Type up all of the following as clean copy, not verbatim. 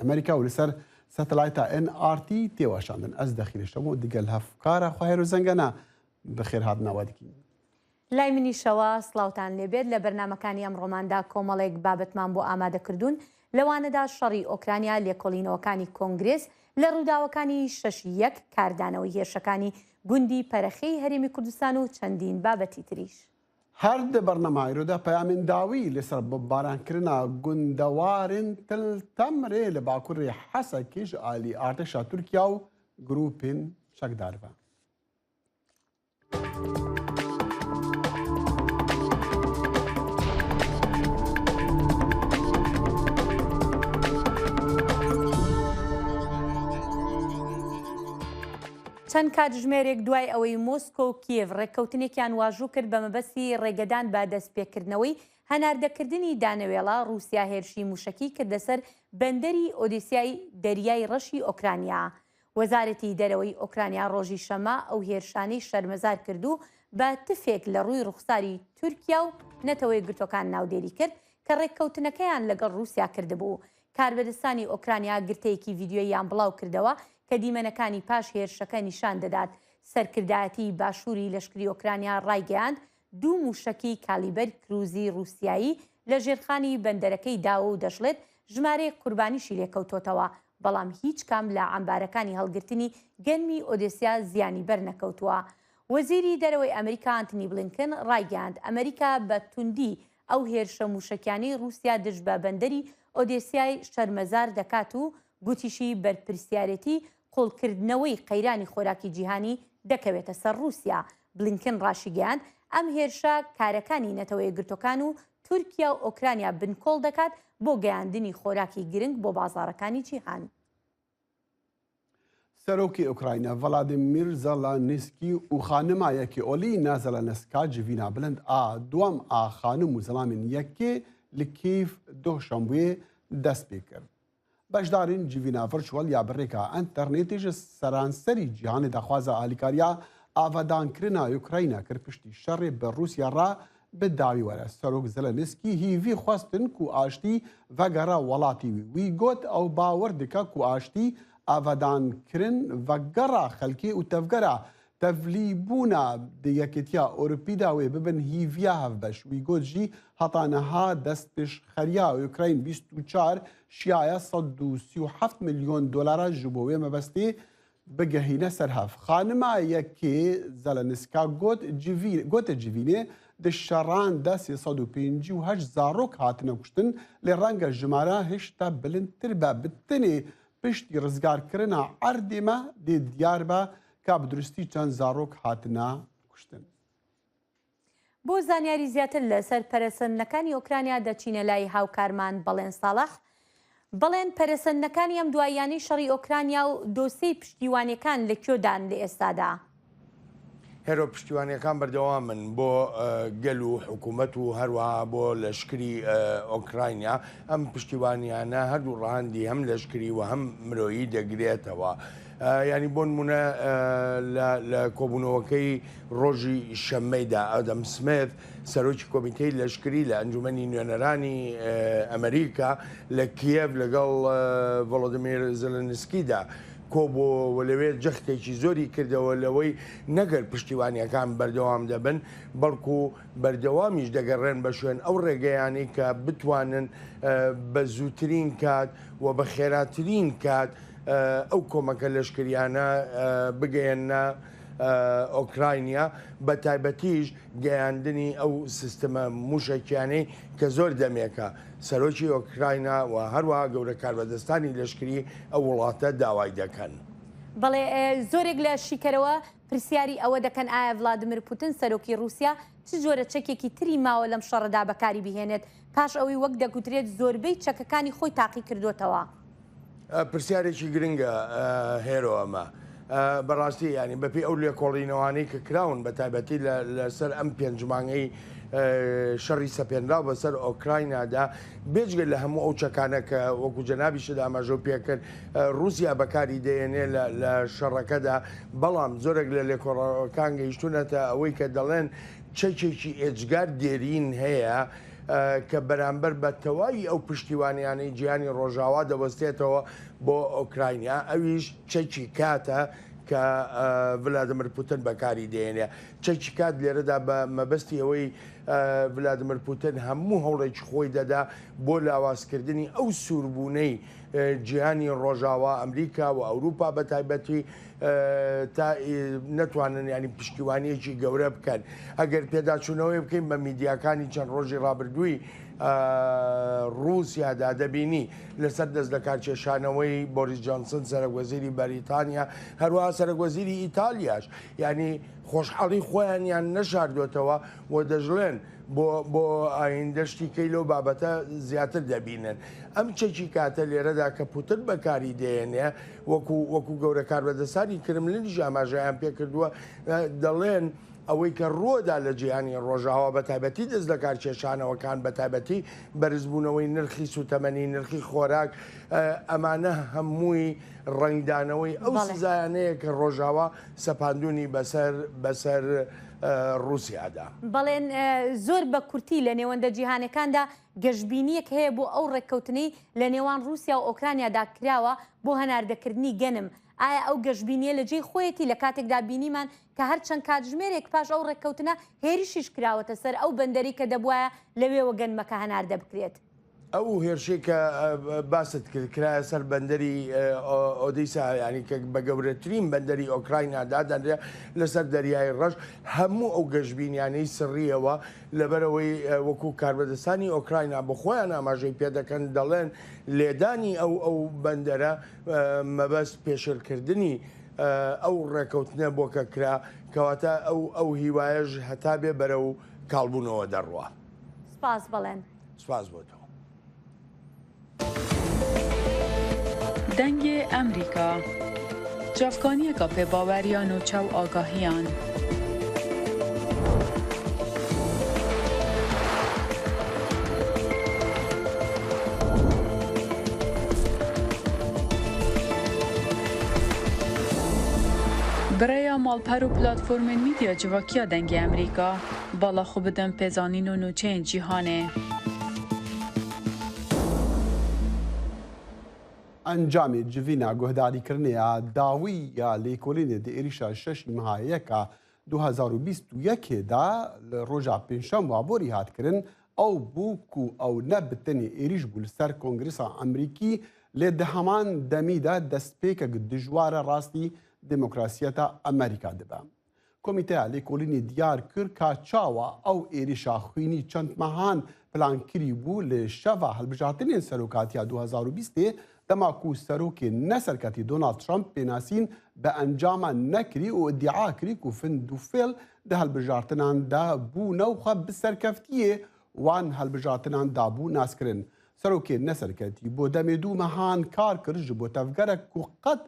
ئەمریکا و لەسەر سەتەلایتا ئێن ئاڕ تی تێ وەشاندن. ئەز دەخیلە شەم و دگەل هەفکارە خوە هێرۆ زەنگەنە بەخێر هاتنەوە دکین. لای منیشەوە سڵاوتان لێبێت، لە بەرنامەکانی ئەمڕۆماندا کۆمەڵێک بابەتمان بۆ ئامادەکردوون، لەوانەدا شەڕی ئۆکرانیا، لێکۆڵینەوەکانی کۆنگرێس لە ڕووداوەکانی شەشی یەک، کاردانەوەی هێرشەکانی گوندی پەرەخێی هەرێمی کوردستان و چەندین بابەتی تریش. هەر di bernama îro de peyamên dawî li ser bombarankrina gundewarên Til Temrê li bakurê Hesekê ji alî artêşa Tirkiya û grûpên çekdar ve. چەند کاتژمێرێک دوای ئەوەی مۆسکۆ و کیێڤ ڕێککەوتنێکیان واژوو کرد بە مەبەستی ڕێگەدان بە دەستپێکردنەوەی هەناردەکردنی دانەوێڵە، ڕووسیا هێرشی مووشەکی کردە سەر بەندەری ئۆدێسیای دەریای ڕەشی ئۆکرانیا. وەزارەتی دەرەوەی ئۆکرانیا ڕۆژی شەممە ئەو هێرشانەی شەرمەزار کرد و بە تفێک لە ڕووی ڕوخساری تورکیا و نەتەوەیەکگرتووەکان ناودێری کرد کە ڕێککەوتنەکەیان لەگەڵ ڕووسیا کردبوو. کاربەدەستانی ئۆکرانیا گرتەیەکی ڤیدیۆییان بڵاوکردەوە کە دیمەنەکانی پاش هێرشەکە نیشان دەدات. سەرکردایەتیی باشووری لەشکری ئۆکرانیا ڕایگەیاند، دوو مووشەکی کالیبەر کروزی ڕووسیایی لە ژێرخانی بەندەرەکەی داوە و دەشڵێت، ژمارەیەک قوربانیشی لێکەوتۆتەوە، بەڵام هیچ کام لە عەمبارەکانی هەڵگرتنی گەنمی ئۆدێسیا زیانی بەرنەکەوتووە. وەزیری دەرەوەی ئەمریکا ئانتنی بلینکن ڕایگەیاند، ئەمریکا بە توندی ئەو هێرشە مووشەکیانەی ڕووسیا دژ بە بەندەری ئۆدێسیای شەرمەزار دەکات و گوتیشی بەرپرسیارێتی قووڵکردنەوەی قەیرانی خۆراکی جیهانی دەکەوێتە سەر ڕووسیا. بلینکن ڕاشیگەیاند، ئەم هێرشە کارەکانی نەتەوەیەکگرتووەکان و تورکیا و ئۆکرانیا بنکۆڵ دەکات بۆ گەیاندنی خۆراکی گرنگ بۆ بازاڕەکانی جیهان. سەرۆکی ئۆکراینا ڤلادیمیر زەلەنسکی و خانما یەکێ ئۆلینا زەلەنسکا جڤینا بلند ئا دووەم ئا خانم و زەلامên یەکێ li Kîv doh şembûyê dest pê kir. Beşdarên civîna virtual ya bi rêka înternetê ji seranserî cîhanê daxwaza alîkariya avedankirina Ukrayna kir piştî şerê bi Rûsya re bi dawî were. Serok Zelenskiy hîvî xwestin ku aştî vegere welatî wî. Wî got ew bawer dike ku aştî, avedankirin, vegera xelkê û tevgera tevlîbûna di Yekîtiya Ewropî de wê bibin hîviya hevbeş. Wî got jî heta niha destpêşxeriya Ukrayn 24 şiyaye 137 milyon dolara ji bo wê mebestê bigehîne ser hev. Xanima yekê Zelenska got gote civînê di şeran de 358 zarok hatine kuştin lê renge jimara hişta bilindtir be bi tenê piştî rizgarkirina erdê me dê diyar be ka bi duristî çend zarok hatine kuştin. بۆ زانیاری زیاتر لەسەر پەرەسەندنەکانی ئۆکرانیا دەچینە لای هاوکارمان بەڵێن ساڵح. بەڵێن، پەرەسەندنەکانی ئەم دواییانەی شەڕی ئۆکرانیا و دۆسێی پشتیوانیەکان لە کوێدان لە ئێستادا؟ هێرۆ، پشتیوانیەکان بەردەوامن بۆ گەل و حکوومەت و هەروەها بۆ لەشکری ئۆکرانیا. ئەم پشتیوانیانە هەردوو ڕەهەندی هەم لەشکری و هەم مرۆیی دەگرێتەوە. یانی بۆ نموونە لە کۆبوونەوەکەی ڕۆژی شەممەیدا ئادەم سمێث، سەرۆکی کۆمیتەی لەشکری لە ئەنجومەنی نوێنەرانی ئەمریکا لە کیێڤ لەگەڵ ڤۆلۆدیمیر زێلێنسکیدا کۆبووەوە و لەوێ جەختێکی زۆری کردەوە لەوەی نەگەر پشتیوانییەکان بەردەوام دەبن، بەڵکو بەردەوامیش دەگەڕێن بە شوێن ئەو ڕێگەیانەی کە بتوانن بە زووترین کات و بە خێراترین کات ئەو کۆمەکە لەشکریانە بگەیەننە ئۆکراینیا، بە تایبەتیش گەیاندنی ئەو سیستمە مووشەکیانەی کە زۆر دەمێکە سەرۆکی ئۆکراینا و هەروەها گەورە کاربەدەستانی لەشکری ئەو وڵاتە داوای دەکەن. بەڵێ، زۆرێک لە شیکەرەوە پرسیاری ئەوە دەکەن ئایا ڤلادیمیر پوتن سەرۆکی ڕووسیا چ جۆرە چەکێکی تری ماوە لەم شەڕەدا بەکاری بهێنێت پاش ئەوەی وەک دەگوترێت زۆربەی چەکەکانی خۆی تاقی کردۆتەوە؟ پرسیارێکی گرنگە هێرۆ ئەمە. بەڕاستی یانی بەپێی ئەو لێکۆڵینەوانەی کە کراون بە تایبەتی لەسەر ئەم پێنج مانگەی شەڕی سەپێنراو بەسەر ئۆکراینادا بێجگە لە هەموو ئەو چەکانە کە وەکو جەنابیشت ئاماژەو پێکرد ڕووسیا بەکاری دەێنێ لە شەڕەکەدا بەڵام زۆرێک لە لێکۆڵەکان گەیشتونەتە ئەوەی کە دەڵێن چەکێکی ئێجگار دێرین هەیە. کە بەرامبەر بە تەواوی ئەو پشتیوانیانەی جیهانی ڕۆژاوا دەوەستێتەوە بۆ ئۆکراینیا، ئەویش چەکی کاتە کە ڤلادیمیر پوتن بەکاری دێنێ. چەکی کات لێرەدا بە مەبەستی ئەوەی ڤلادیمیر پوتن هەموو هەوڵێکی خۆی دەدا بۆ لاوازکردنی ئەو سووربوونەی جیهانی ڕۆژاوا، ئەمریکا و ئەوروپا بە تایبەتی تا نەتوانن ینی پشتیوانیەکی گەورە بکەن. ئەگەر پێداچوونەوەی بکەین بە میدیاکانی چەند ڕۆژی ڕابردووی ڕووسیادا دەبینی لەسەر دەست لەکارکێشانەوەی بۆریس جۆنسن سەرەک وەزیری بەریتانیا هەروەها سەرەک وەزیری ئیتالیاش یعنی خۆشحاڵی خۆیانیان نەشاردۆتەوە و دەژڵێن بۆ بۆ ئایندە شتی کەی لەو بابەتە زیاتر دەبینن. ئەم چەکی کاتە لێرەدا کە پوتن بەکاری دێنێ وەکو وەکو گەورە کاربەدەستانی کرملینیش ئاماژەیان پێکردووە دەڵێن ئەوەی کە ڕووەدا لە جیهانی ڕۆژاوا بە تایبەتی دەست لەکارکێشانەوەکان بە تایبەتی بەرزبوونەوەی نرخی سوتەمەنی نرخی خۆراک ئەمانە هەمووی ڕەنگدانەوەی ئەو سزایانەیە کە ڕۆژاوا سەپاندونی بەسەر بەسەر ڕووسیادا. بەڵێن زۆر بە کورتی لە نێوەندە جیهانەکاندا گەشبینییەک هەیە بۆ ئەو ڕێککەوتنەی لە نێوان ڕووسیا و ئۆکرانیادا کراوە بۆ هەناردەکردنی گەنم، ئایا ئەو گەشبینییە لە جێی خۆیەتی لە کاتێکدا بینیمان کە هەر چەند کاتژمێرێک پاش ئەو ڕێککەوتنە هێرشیش کراوەتە سەر ئەو بەندەرەی کە دەبوایە لەوێوە گەنمەکە هەناردە بکرێت؟ ئەو هێرشەی کە باست کرد کرایە سەر بەندەری ئۆدیسا یانی کە بە گەورەترین بەندەری ئۆکراینا دادەنرێ لەسەر دەریای ڕەش هەموو ئەو گەشبینیانەی سڕیەوە لەبەرئەوەی وەکو کاربەدەستانی ئۆکراینا بۆ خۆیان ئاماژەی پێدەکەن دەڵێن لێدانی ئەو ئەو بەندەرە مەبەست پێشێلکردنی ئەو ڕێکەوتنە بۆ کە کرا کەواتە ئەو ئەو هیوایەش هەتا بێ بەرەو کاڵبوونەوە دەڕوا. سپاس بەڵێن. سپاس بۆ تۆ. دەنگێ ئەمریکا، چاڤکانیەکا پێباوەریا نوچە و ئاگاهیان. Bi rêya malper û platformên mîdya civakiya Dengê Amerîka, bala xwe bidin pêzanîn û nûçeyên cîhanê. Encamê civîna guhdarîkirinê ya dawî ya lêkolînê di êrîşa şeş meha yeka 2021 ê de li roja pêncşemba borî hat kirin, ew bû ku ew ne bi tenê êrîş bû li ser Kongresa Amerîkî lê di heman demî de destpêkek dijwar e rastî demokrasiyeta Amerîka dibe. Komîteya Lêkolînê diyar kir ka çawa ew êrîşa xwînî çend mehan plankirî bû li şeva hilbijartinên serokatiya 2020 ê dema ku serokê neserketî Donald Trump pênasîn bi encama nekirî û îdia kirî ku find û fêl di hilbijartinan de bûne û xwe bi serkeftiyê wan hilbijartinan dabû naskirin. Serokê neserketî bo demê du mehan kar kir ji bo tevgerek ku qet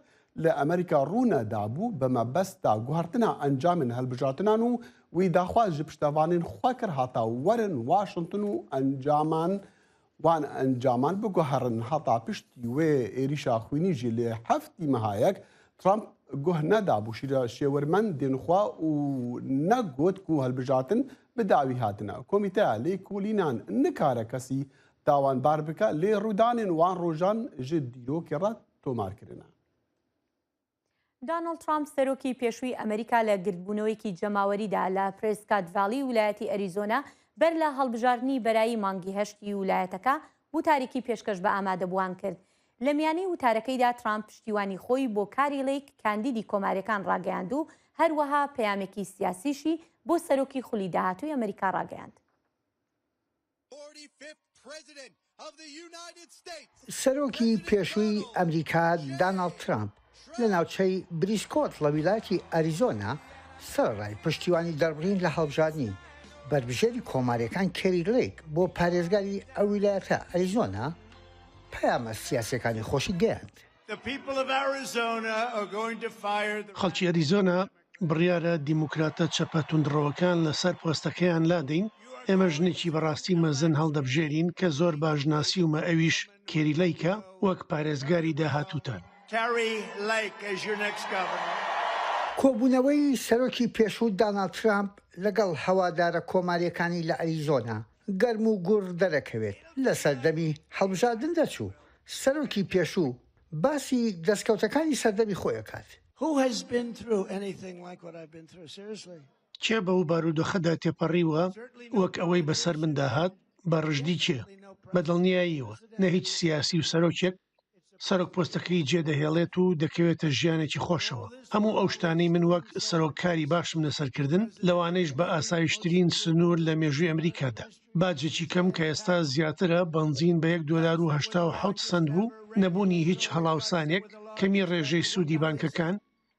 li Amerîka rû nedabû bi mebesta guhertina encamên hilbijartinan û wî daxwaz ji piştevanên xwe kir hata werin Washington û encaman wan encaman biguherin heta piştî wê êrîşa xwînî jî li heftî meha yek Trump guh nedabû şêwirmendên xwe û negot ku hilbijartin bi dawî hatine. Komîteya lêkolînan nikare kesî tawanbar bike lê rûdanên wan rojan ji dîrokê re تۆمار kirine. دانۆڵد ترامپ سەرۆکی پێشووی ئەمریکا لە گردبوونەوەیەکی جەماوەریدا لە پرێسکات ڤالی ولایەتی ئەریزۆنا بەر لە هەڵبژاردنی بەرایی مانگی هەشتی ولایەتەکە وتارێکی پێشکەش بە ئامادەبووان کرد. لە میانەی وتارەکەیدا ترامپ پشتیوانی خۆی بۆ کاری ڵیک کاندیدی کۆماریەکان ڕاگەیاند و هەروەها پەیامێکی سیاسیشی بۆ سەرۆکی خولی داهاتووی ئەمریکا ڕاگەیاند. سەرۆکی پێشووی ئەمریکا داناڵد ترامپ لە ناوچەی بریسکۆت لە ویلایەتی ئەریزۆنا سەرەڕای پشتیوانی دەربڕین لە هەڵبژاردنی بەربژێری کۆمارییەکان کێری لەیک بۆ پارێزگاری ئەو ویلایەتە ئەریزۆنا پەیامە سیاسییەکانی خۆشی گەیاند. خەڵکی ئەریزۆنا بڕیارە دیموکراتە چەپە توندڕەوەکان لەسەر پۆستەکەیان لادەین، ئێمە ژنێکی بەڕاستی مەزن هەڵدەبژێرین کە زۆر باش ناسیومە ئەویش کێری لەیکە وەک پارێزگاری داهاتووتان. کۆبوونەوەی سەرۆکی پێشوو داناڵد ترامپ لەگەڵ هەوادارە کۆمارییەکانی لە ئەریزۆنا. گەرم و گوڕ دەرەکەوێت. لە سەردەمی هەڵبژاردن دەرچوو، سەرۆکی پێشوو باسی دەستکەوتەکانی سەردەمی خۆی ئەکات. کێ بەو بارودۆخەدا تێپەڕیوە وەک ئەوەی بەسەر مندا هات؟ بە ڕژدی کێ؟ بە دڵنیاییەوە نە هیچ سیاسی و سەرۆکێک، سەرۆک پۆستەکەی جێدەهێڵێت و دەکەوێتە ژیانێکی خۆشەوە. هەموو ئەو شتانەی من وەک سەرۆک کاری باشم لەسەر کردن، لەوانەیش بە ئاسایشترین سنوور لە مێژووی ئەمریکادا. باجێکی کەم کە ئێستا زیاترە، بەنزین بە یەک دۆلار و 87 سەنت بوو، نەبوونی هیچ هەڵاوسانێک، کەمی ڕێژەی سوودی بانکەکان،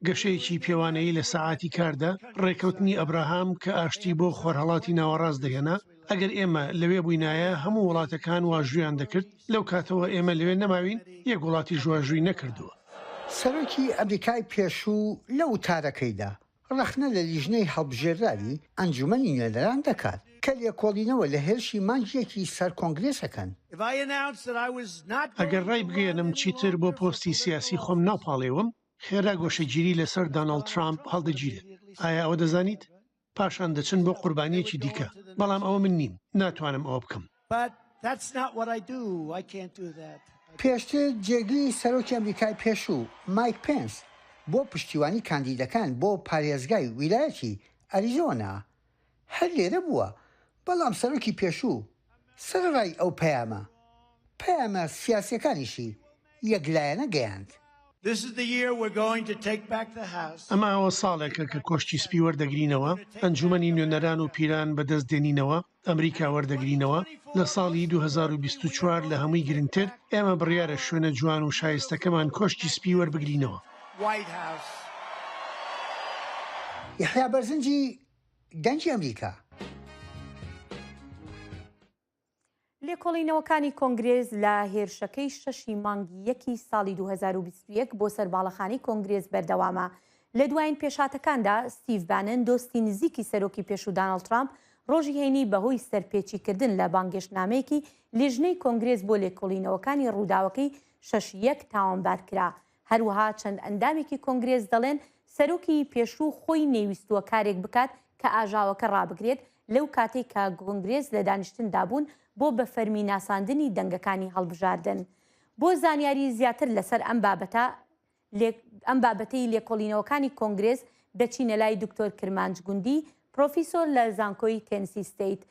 گەشەیەکی پێوانەیی لە سەعاتی کاردا، ڕێکەوتنی ئەبراهام کە ئاشتی بۆ خۆرهەڵاتی ناوەڕاست دەهێنا، ئەگەر ئێمە لەوێ بووینایە هەموو وڵاتەکان واژوویان دەکرد، لەو کاتەوە ئێمە لەوێ نەماوین یەک وڵاتیش واژووی نەکردووە. سەرۆکی ئەمریکای پێشوو لە وتارەکەیدا ڕەخنە لە لیژنەی هەڵبژێرراوی ئەنجومەنی نوێنەران دەکات کە لێکۆڵینەوە لە هێرشی مانگی یەکی سەر کۆنگرێس ئەکەن. ئەگەر ڕایبگەیەنم چیتر بۆ پۆستی سیاسی خۆم ناپاڵێوم، خێرا گۆشەگیری لەسەر داناڵد ترامپ هەڵدەگیرێت. ئایا ئەوە دەزانیت؟ پاشان دەچن بۆ قوربانییەکی دیکە. بەڵام ئەوە من نیم. ناتوانم ئەوە بکەم. پێشتر جێگری سەرۆکی ئەمریکای پێشوو، مایک پێنس، بۆ پشتیوانی کاندیدەکان بۆ پارێزگای ویلایەتی ئەریزۆنا هەر لێرە بووە، بەڵام سەرۆکی پێشوو سەرەڕای ئەو پەیامە، پەیامە سیاسییەکانیشی یەکلایەنە گەیاند. ئەمە ئەوە ساڵێکە کە کۆشکی سپی وەردەگرینەوە، ئەنجومەنی نوێنەران و پیران بەدەست دێنینەوە، ئەمریکا وەردەگرینەوە، لە ساڵی 2024 لە هەمووی گرنگتر، ئێمە بڕیارە شوێنە جوان و شایستەکەمان کۆشکی سپی وەربگرینەوە. یەحیا بەرزنجی، دەنگی ئەمریکا. لێکۆڵینەوەکانی کۆنگرێس لە هێرشەکەی شەشی مانگی یەکی ساڵی 2021 بۆ سەر باڵەخانەی کۆنگرێس بەردەوامە. لە دوایین پێشهاتەکاندا، ستیڤ بانن، دۆستی نزیکی سەرۆکی پێشوو داناڵد ترامپ، ڕۆژی هەینی بەهۆی سەرپێچیکردن لە بانگێشتنامەیەکی لیژنەی کۆنگرێس بۆ لێکۆڵینەوەکانی ڕووداوەکەی شەش یەک تاوانبار کرا. هەروەها چەند ئەندامێکی کۆنگرێس دەڵێن سەرۆکی پێشوو خۆی نەیویستووە کارێک بکات کە ئاژاوەکە ڕابگرێت لەو کاتەی کە کۆنگرێس لە دانیشتندا بوون بۆ بە فەرمی ناساندنی دەنگەکانی هەڵبژاردن. بۆ زانیاری زیاتر لەسەر ئەم بابەتە ئەم بابەتەی لێکۆڵینەوەکانی کۆنگرێس دەچینە لای دکتۆر کرمانج گوندی پرۆفیسۆر لە زانکۆی تێنسی ستەیت.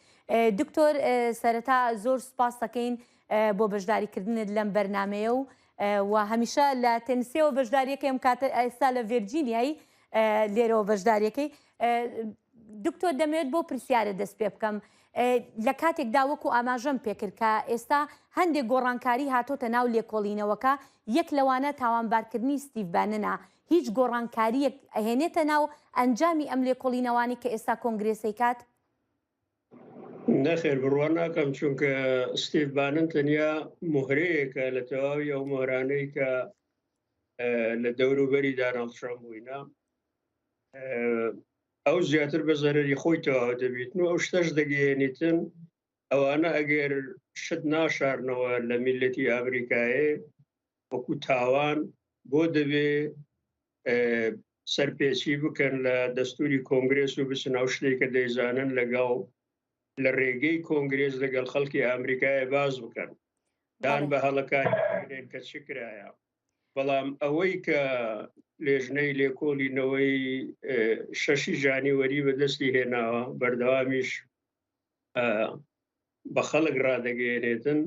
دکتۆر سەرەتا زۆر سوپاس دەکەین بۆ بەشداریکردنت لەم بەرنامەیە و و هەمیشە لە تێنسیەوە بەشداریەکەی ئەم کاتە ئێستا لە ڤێرجینیای لێرەوە بەشداریەکەی دکتۆر دەمەوێت بۆ پرسیارە دەست پێ بکەم لە کاتێکدا وەکو ئاماژەم پێکرد کە ئێستا هەندێک گۆڕانکاری هاتۆتە ناو لێکۆڵینەوەکە یەک لەوانە تاوانبارکردنی ستیڤ باننە هیچ گۆڕانکاریەک ئەهێنێتە ناو ئەنجامی ئەم لێکۆڵینەوانی کە ئێستا کۆنگرێسەی کات؟ نەخێر بڕوا ناکەم چونکە ستیڤ بانن تەنیا مهرەیەکە لە تەواوی ئەو مهرانەی کە لە دەوروبەری داناڵد ترامپ بووینە ئەو زیاتر بە زەرەری خۆی تەواو دەبیتن و ئەو شتەش دەگەیەنیتن ئەوانە ئەگەر شت ناشارنەوە لە میلەتی ئەمریکایێ وەکو تاوان بۆ دەبێ سەرپێچی بکەن لە دەستوری کۆنگرێس و بچن ئەو شتێک کە دەیزانن لەگەڵ لە ڕێگەی کۆنگرێس لەگەڵ خەڵکی ئەمریکای باز بکەن دان بە هەڵەکانی کە چ کرایە بەڵام ئەوەی کە لێژنەی لێکۆڵینەوەی شەشی ژانیوەری بەدەستی هێناوە بەردەوامیش بە خەڵک ڕادەگەیەنێتن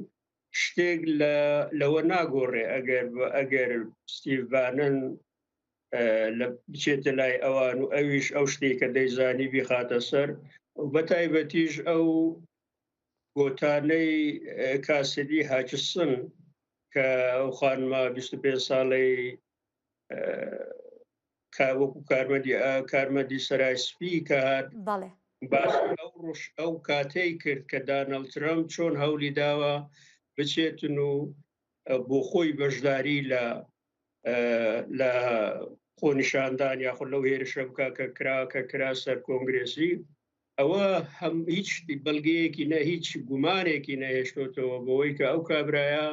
شتێک لە لەوە ناگۆڕێ ئەگەر ئەگەر ستیڤ بانن لە بچێتە لای ئەوان و ئەویش ئەو شتێک کە دەیزانی بیخاتە سەر و بە تایبەتیش ئەو گۆتانەی کاسدی هاچسن کە ئەو خانمە 25 ساڵەی وەکو کارمەندی کارمەندی سەرای سپی کە هات باس ئەو ڕۆژ ئەو کاتەی کرد کە دانەڵد ترەمپ چۆن هەولی داوە بچێتن و بۆ خۆی بەشداری لە لە خۆنیشاندان یاخود لەو هێرشە بکە کە کرا کە کرا سەر کۆنگرێسی ئەوە هەم هیچ بەڵگەیەکی نە هیچ گومانێکی نەهێشتۆتەوە بەوەی کە ئەو کابرایە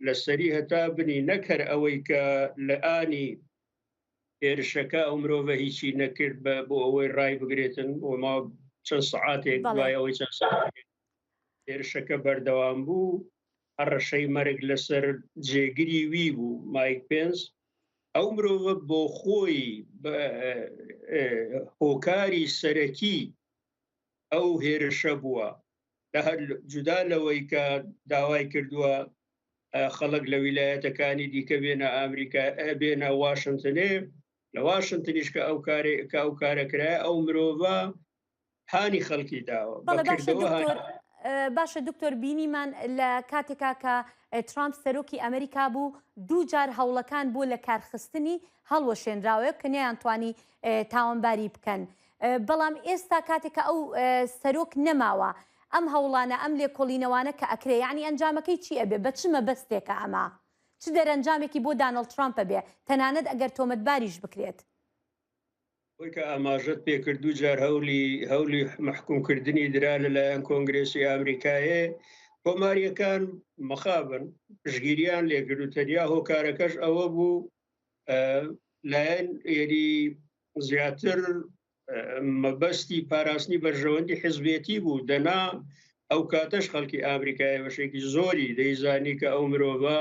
لە سەری هەتا بنی نەکەر ئەوەی کە لە ئانی هێرشەکە ئەو مرۆڤە هیچی نەکرد بە بۆ ئەوەی ڕای بگرێتن بۆ ما چەند سعاتێک دوای ئەوەی چەند سعاتێک. هێرشەکە بەردەوام بوو هەڕەشەی مەرگ لەسەر جێگری وی بوو مایک پێنس ئەو مرۆڤە بۆ خۆی هۆکاری سەرەکی ئەو هێرشە بووە لە هەر جودا لەوەی کە داوای کردووە خەڵک لە ویلایەتەکانی دیکە بێنە ئامریکا بێنە واشنتنێ لە واشنتنیش کە ئەو کارێ کە ئەو کارە کرایە ئەو مرۆڤە هانی خەڵکی داوە بەڵێ باشە دکتۆر باشە دکتۆر بینیمان لە کاتێکا کە ترامپ سەرۆکی ئەمریکا بوو دوو جار هەوڵەکان بۆ لە کارخستنی هەڵوەشێنراوە کە نەیانتوانی تاوانباری بکەن بەڵام ئێستا کاتێک کە ئەو سەرۆک نەماوە ئەم هەوڵانە ئەم لێکۆڵینەوانە کە ئەکرێ یعنی ئەنجامەکەی چی ئەبێ بە چ مەبەستێکە ئەمە چ دەرەنجامێکی بۆ دانڵد ترامپ ئەبێ تەنانەت ئەگەر تۆمەتباریش بکرێت؟ ئەوەی کە ئاماژەت پێکرد دوو جار هەولی هەولی مەحکوم کردنی درا لەلایەن کۆنگرێسی ئامریکایێ کۆماریەکان مەخابن پشگیریان لێکرد و تەنیا هۆکارەکەش ئەوە بوو لایەن یعنی زیاتر مەبەستی پاراستنی بەرژەوەندی حزبێتی بوو دەنا ئەو کاتەش خەڵکی ئامریکای بەشێکی زۆری دەیزانی کە ئەو مرۆڤە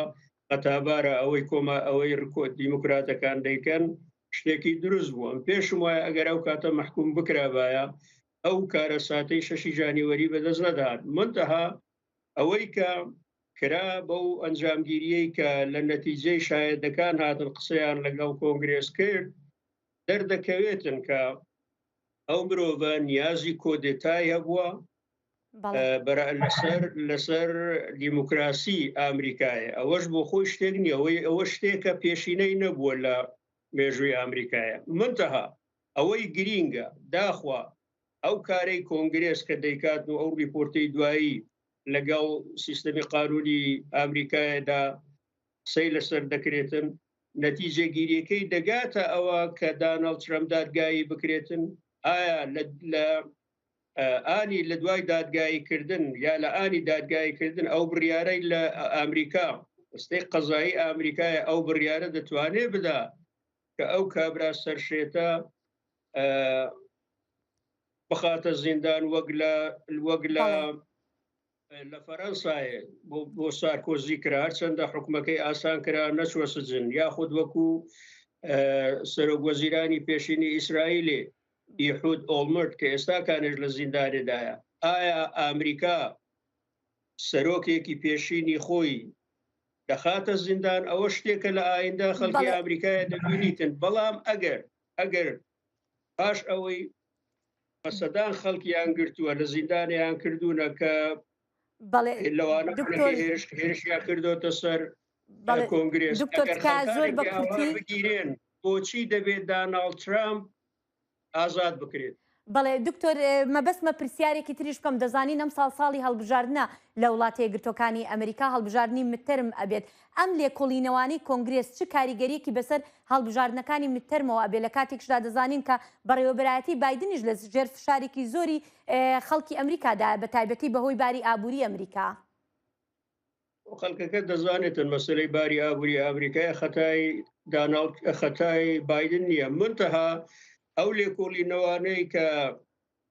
خەتابارە ئەوەی کۆما ئەوەی ڕکۆ دیموکراتەکان دەیکەن شتێکی دروست بوو ئەم پێشم وایە ئەگەر ئەو کاتە مەحکوم بکرابایە ئەو کارەساتەی شەشی ژانیوەری بەدەست نەدات منتەها ئەوەی کە کرا بەو ئەنجامگیریەی کە لە نەتیجەی شایەدەکان هاتن قسەیان لەگەڵ کۆنگرێس کرد دەردەکەوێتن کە ئەو مرۆڤە نیازی کۆدێتای هەبووە لەسەر لەسەر دیموکراسی ئامریکایە ئەوەش بۆ خۆی شتێک نییە ئەوەی ئەوە شتێکە پێشینەی نەبووە لە مێژووی ئامریکایە منتەها ئەوەی گرینگە داخوا ئەو کارەی کۆنگرێس کە دەیکات و ئەو ڕیپۆرتەی دوایی لەگەڵ سیستەمی قانونی ئامریکایەدا قسەی لەسەر دەکرێتن نەتیجەگیریەکەی دەگاتە ئەوە کە داناڵد ترەمپ دادگایی بکرێتن ئایا لە ئانی لە دوای دادگایی کردن یا لە ئانی دادگایی کردن ئەو بڕیارەی لە ئەمریکا دەستەی قەزایی ئەمریکایە ئەو بڕیارە دەتوانێت بدا کە ئەو کابرا سەرشێتە بخاتە زیندان وەک لە وەک لە لە فەرەنسایە بۆ سارکۆزی کرا هەرچەندە حکومەکەی ئاسان کرا نەچوە سجن یاخود وەکو سەرۆک وەزیرانی پێشینی ئیسرائیلێ ئیحود ئۆڵمرد کە ئێستا کانێش لە زیندانێدایە ئایا ئامریکا سەرۆکێکی پێشینی خۆی دەخاتە زیندان ئەوە شتێکە لە ئایندە خەڵکی ئامریکایە دەبینیتن بەڵام ئەگەر ئەگەر پاش ئەوەی بە سەدان خەڵکیان گرتووە لە زیندانیان کردوونە کە بەڵێ لەوانە دکتۆر هێرش هێرشیان کردۆتە سەر بەڵێ کۆنگرێس دکتۆر ئەگەر تکایە زۆر بە خەڵکانێکی ئاوا کورتی بگیرێن بۆچی دەبێت داناڵد ترامپ ئازاد بکرێت؟ بەڵێ دکتۆر مەبەستمە پرسیارێکی تریش بکەم دەزانین ئەمساڵ ساڵی هەڵبژاردنە لە وڵاتە یەکگرتووەکانی ئەمریکا هەڵبژاردنی midterm ئەبێت ئەم لێکۆڵینەوانەی کۆنگرێس چ کاریگەریەکی بەسەر هەڵبژاردنەکانی midterm ەوە ئەبێ لە کاتێکشدا دەزانین کە بەڕێوەبەرایەتی بایدنیش لە ژێر فشارێکی زۆری خەڵکی ئەمریکادایە بە تایبەتی بەهۆی باری ئابووری ئەمریکا. خەڵکەکە دەزانێتن مەسەلەی باری ئابووری ئەمریکای خەتای داناڵد خەتای بایدن نییە منتەها ئەو لێکۆڵینەوانەی کە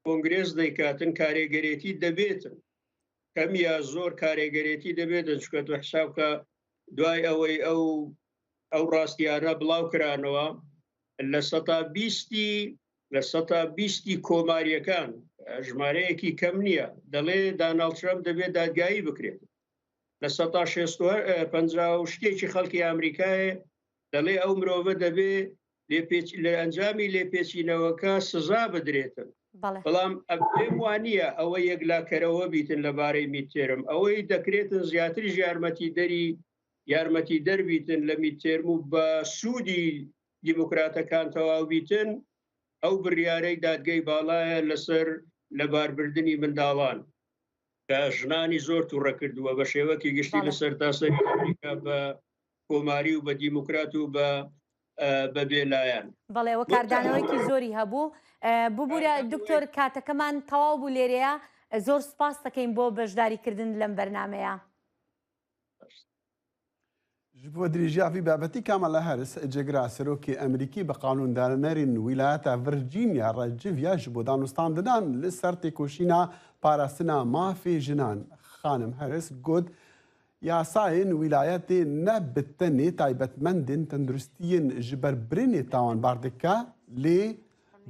کۆنگرێس دەیکاتن کارێگەرێتی دەبێتن کەم یا زۆر کارێگەرێتی دەبێتن چکە تۆ حساب کە دوای ئەوەی ئەو ئەو ڕاستیانە بڵاو کرانەوە لە سەتا بیستی لە سەتا بیستی کۆماریەکان ژمارەیەکی کەم نییە دەڵێ داناڵد ترەمپ دەبێت دادگایی بکرێت لە سەتا پەنجا و شتێکی خەڵکی ئەمریکایە دەڵێ ئەو مرۆڤە دەبێ لە ئەنجامی لێپێچینەوەکە سزا بدرێتن بەڵام پێم وانە ئەوە یەکلاکەرەوە بیتن لەبارەی midterm ئەوەی دەکرێتن زیاتر یارمەتی دەری یارمەتی دەربیتن لە midterm و بە سوودی دیموکراتەکان تەواو بیتن ئەو بڕیارەی دادگەی باڵایە لەسەر لەباربردنی منداڵان کە ژنانی زۆر تووڕە کردووە بە شێوەکی گشتی لە سەرتاسەری ئەمریکا بە کۆماری و بە دیموکرات و بە بە بێلایەن. بەڵێ وە کاردانەوەیەکی زۆری هەبوو. ببورە دکتۆر کاتەکەمان تەواو بوو لێرەیە زۆر سوپاس دەکەین بۆ بەشداریکردن لەم بەرنامەیە. Ji bo dirêjiya vî babetî Kamala Harris cêgira Serokê Amerîkî bi qanûndanerên wîlayeta Virginia re civiya ji bo danûstandinan li ser têkoşîna parastina mafê jinan. خانم هەرس گوت، یاسایên wîlayetê ne bi tenê taybetmendên tenduristiyên ji ber birînê tawanbar dike lê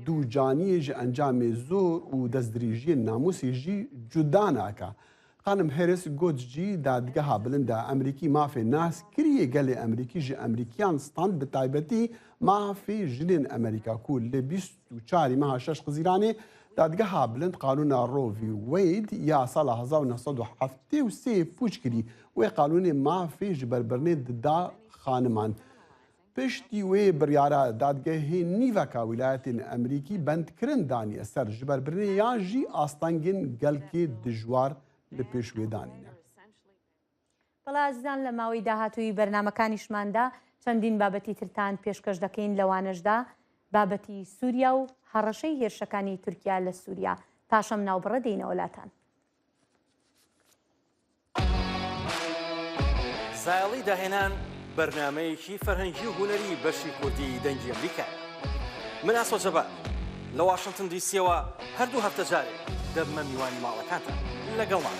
ducaniyê ji encamê zor û destdirêjiyên namûsê jî cuda nake. Xanim Harris got jî Dadgeha Bilind a Amerîkî mafê naskiriyê gelê Amerîkî ji Amerîkiyan stand bi taybetî mafê jinên Amerîka ku li 24 meha şeş Xizîranê Dadgeha Bilind qanûna Roe v. Wade ya sala 1973 pûç kirî wê qanûnê mafê jiberbirinê dida xaniman. Piştî wê biryara dadgehê nîveka wîlayetên Amerîkî bendkirin daniye ser jiberbirinê yan jî astengên gelkê dijwar li pêş wê danîne. بەڵێ ئازیزان لە ماوەی داهاتووی بەرنامەکانیشماندا چەندین بابەتی ترتان پێشکەش دەکەین لەوانەشدا بابەتی سووریا و هەڕەشەی هێرشەکانی تورکیا لە سووریا پاشەم ناوبڕە دێینەوە لاتان. زایەڵی داهێنان بەرنامەیەکی فەرهەنگی و هونەری بەشی کوردی دەنگی ئەمریکایە. من ئاسۆ جەبار لە واشنتن دیسیەوە هەردوو هەفتە جارێک دەبمە میوانی ماڵەکانتان لەگەڵمان.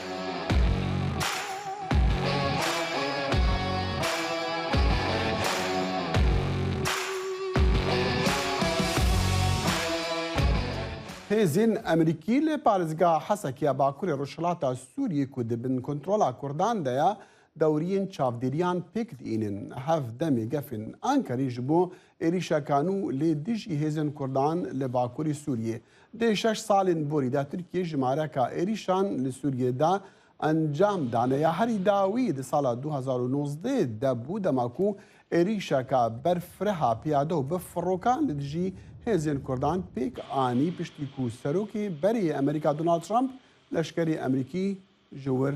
Hêzên Amerîkî li parêzgeha Hesekê ya Bakurê Rojhilata Sûriyê ku di bin kontrola Kurdan de ye, dewriyên çavdêriyan pêk diînin. Hev demê gefên Ankarê ji bo êrîşeka nû li dijî hêzên Kurdan li Bakurê Sûriyê. Di şeş salên borî de Tirkiye jimareka êrîşan li Sûriyê de encam dane ya herî dawî di sala 2019 de bû dema ku êrîşeka berfireha piyade û bi firokan li dijî hêzên Kurdan pêk anî piştî ku Serokê berê yê Amerîka Donald Trump leşkerê Amerîkî ji wir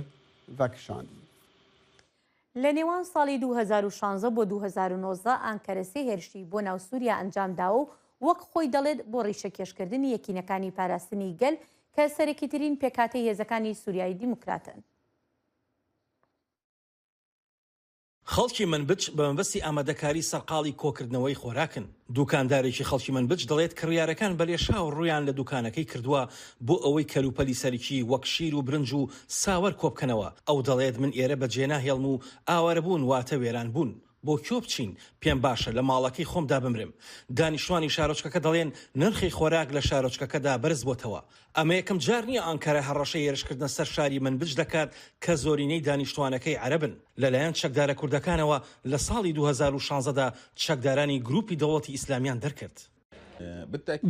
vekişandî. لە نێوان ساڵی 2016 بۆ 2019 ئانکەرە سێ هێرشی بۆ ناو سووریا ئەنجام داوە و وەک خۆی دەڵێت بۆ ڕیشەکێشکردنی یەکینەکانی پاراستنی گەل کە سەرەکیترین پێکهاتەی هێزەکانی سووریای دیموکراتن. خەڵکی منبج بە مەبەستی ئامادەکاری سەرقاڵی کۆکردنەوەی خۆراکن. دوکاندارێکی خەڵکی منبج دەڵێت کڕیارەکان بە لێشاو ڕوویان لە دوکانەکەی کردووە بۆ ئەوەی کەلوپەلی سەرەکی وەک شیر و برنج و ساوەر کۆبکەنەوە. ئەو دەڵێت من ئێرە بەجێناهێڵم و ئاوارەبوون واتە وێرانبوون. بۆ کوێ بچین؟ پێم باشە لە ماڵەکەی خۆمدا بمرم. دانیشتوانی شارۆچکەکە دەڵێن نرخی خۆراک لە شارۆچکەکەدا بەرزبۆتەوە. ئەمە یەکەم جار نییە ئانکەرە هەڕەشەی هێرشکردنە سەر شاری منبج دەکات کە زۆرینەی دانیشتوانەکەی عەرەبن. لەلایەن چەکدارە کوردەکانەوە لە ساڵی 2016 دا چەکدارانی گروپی دەوڵەتی ئیسلامیان دەرکرد.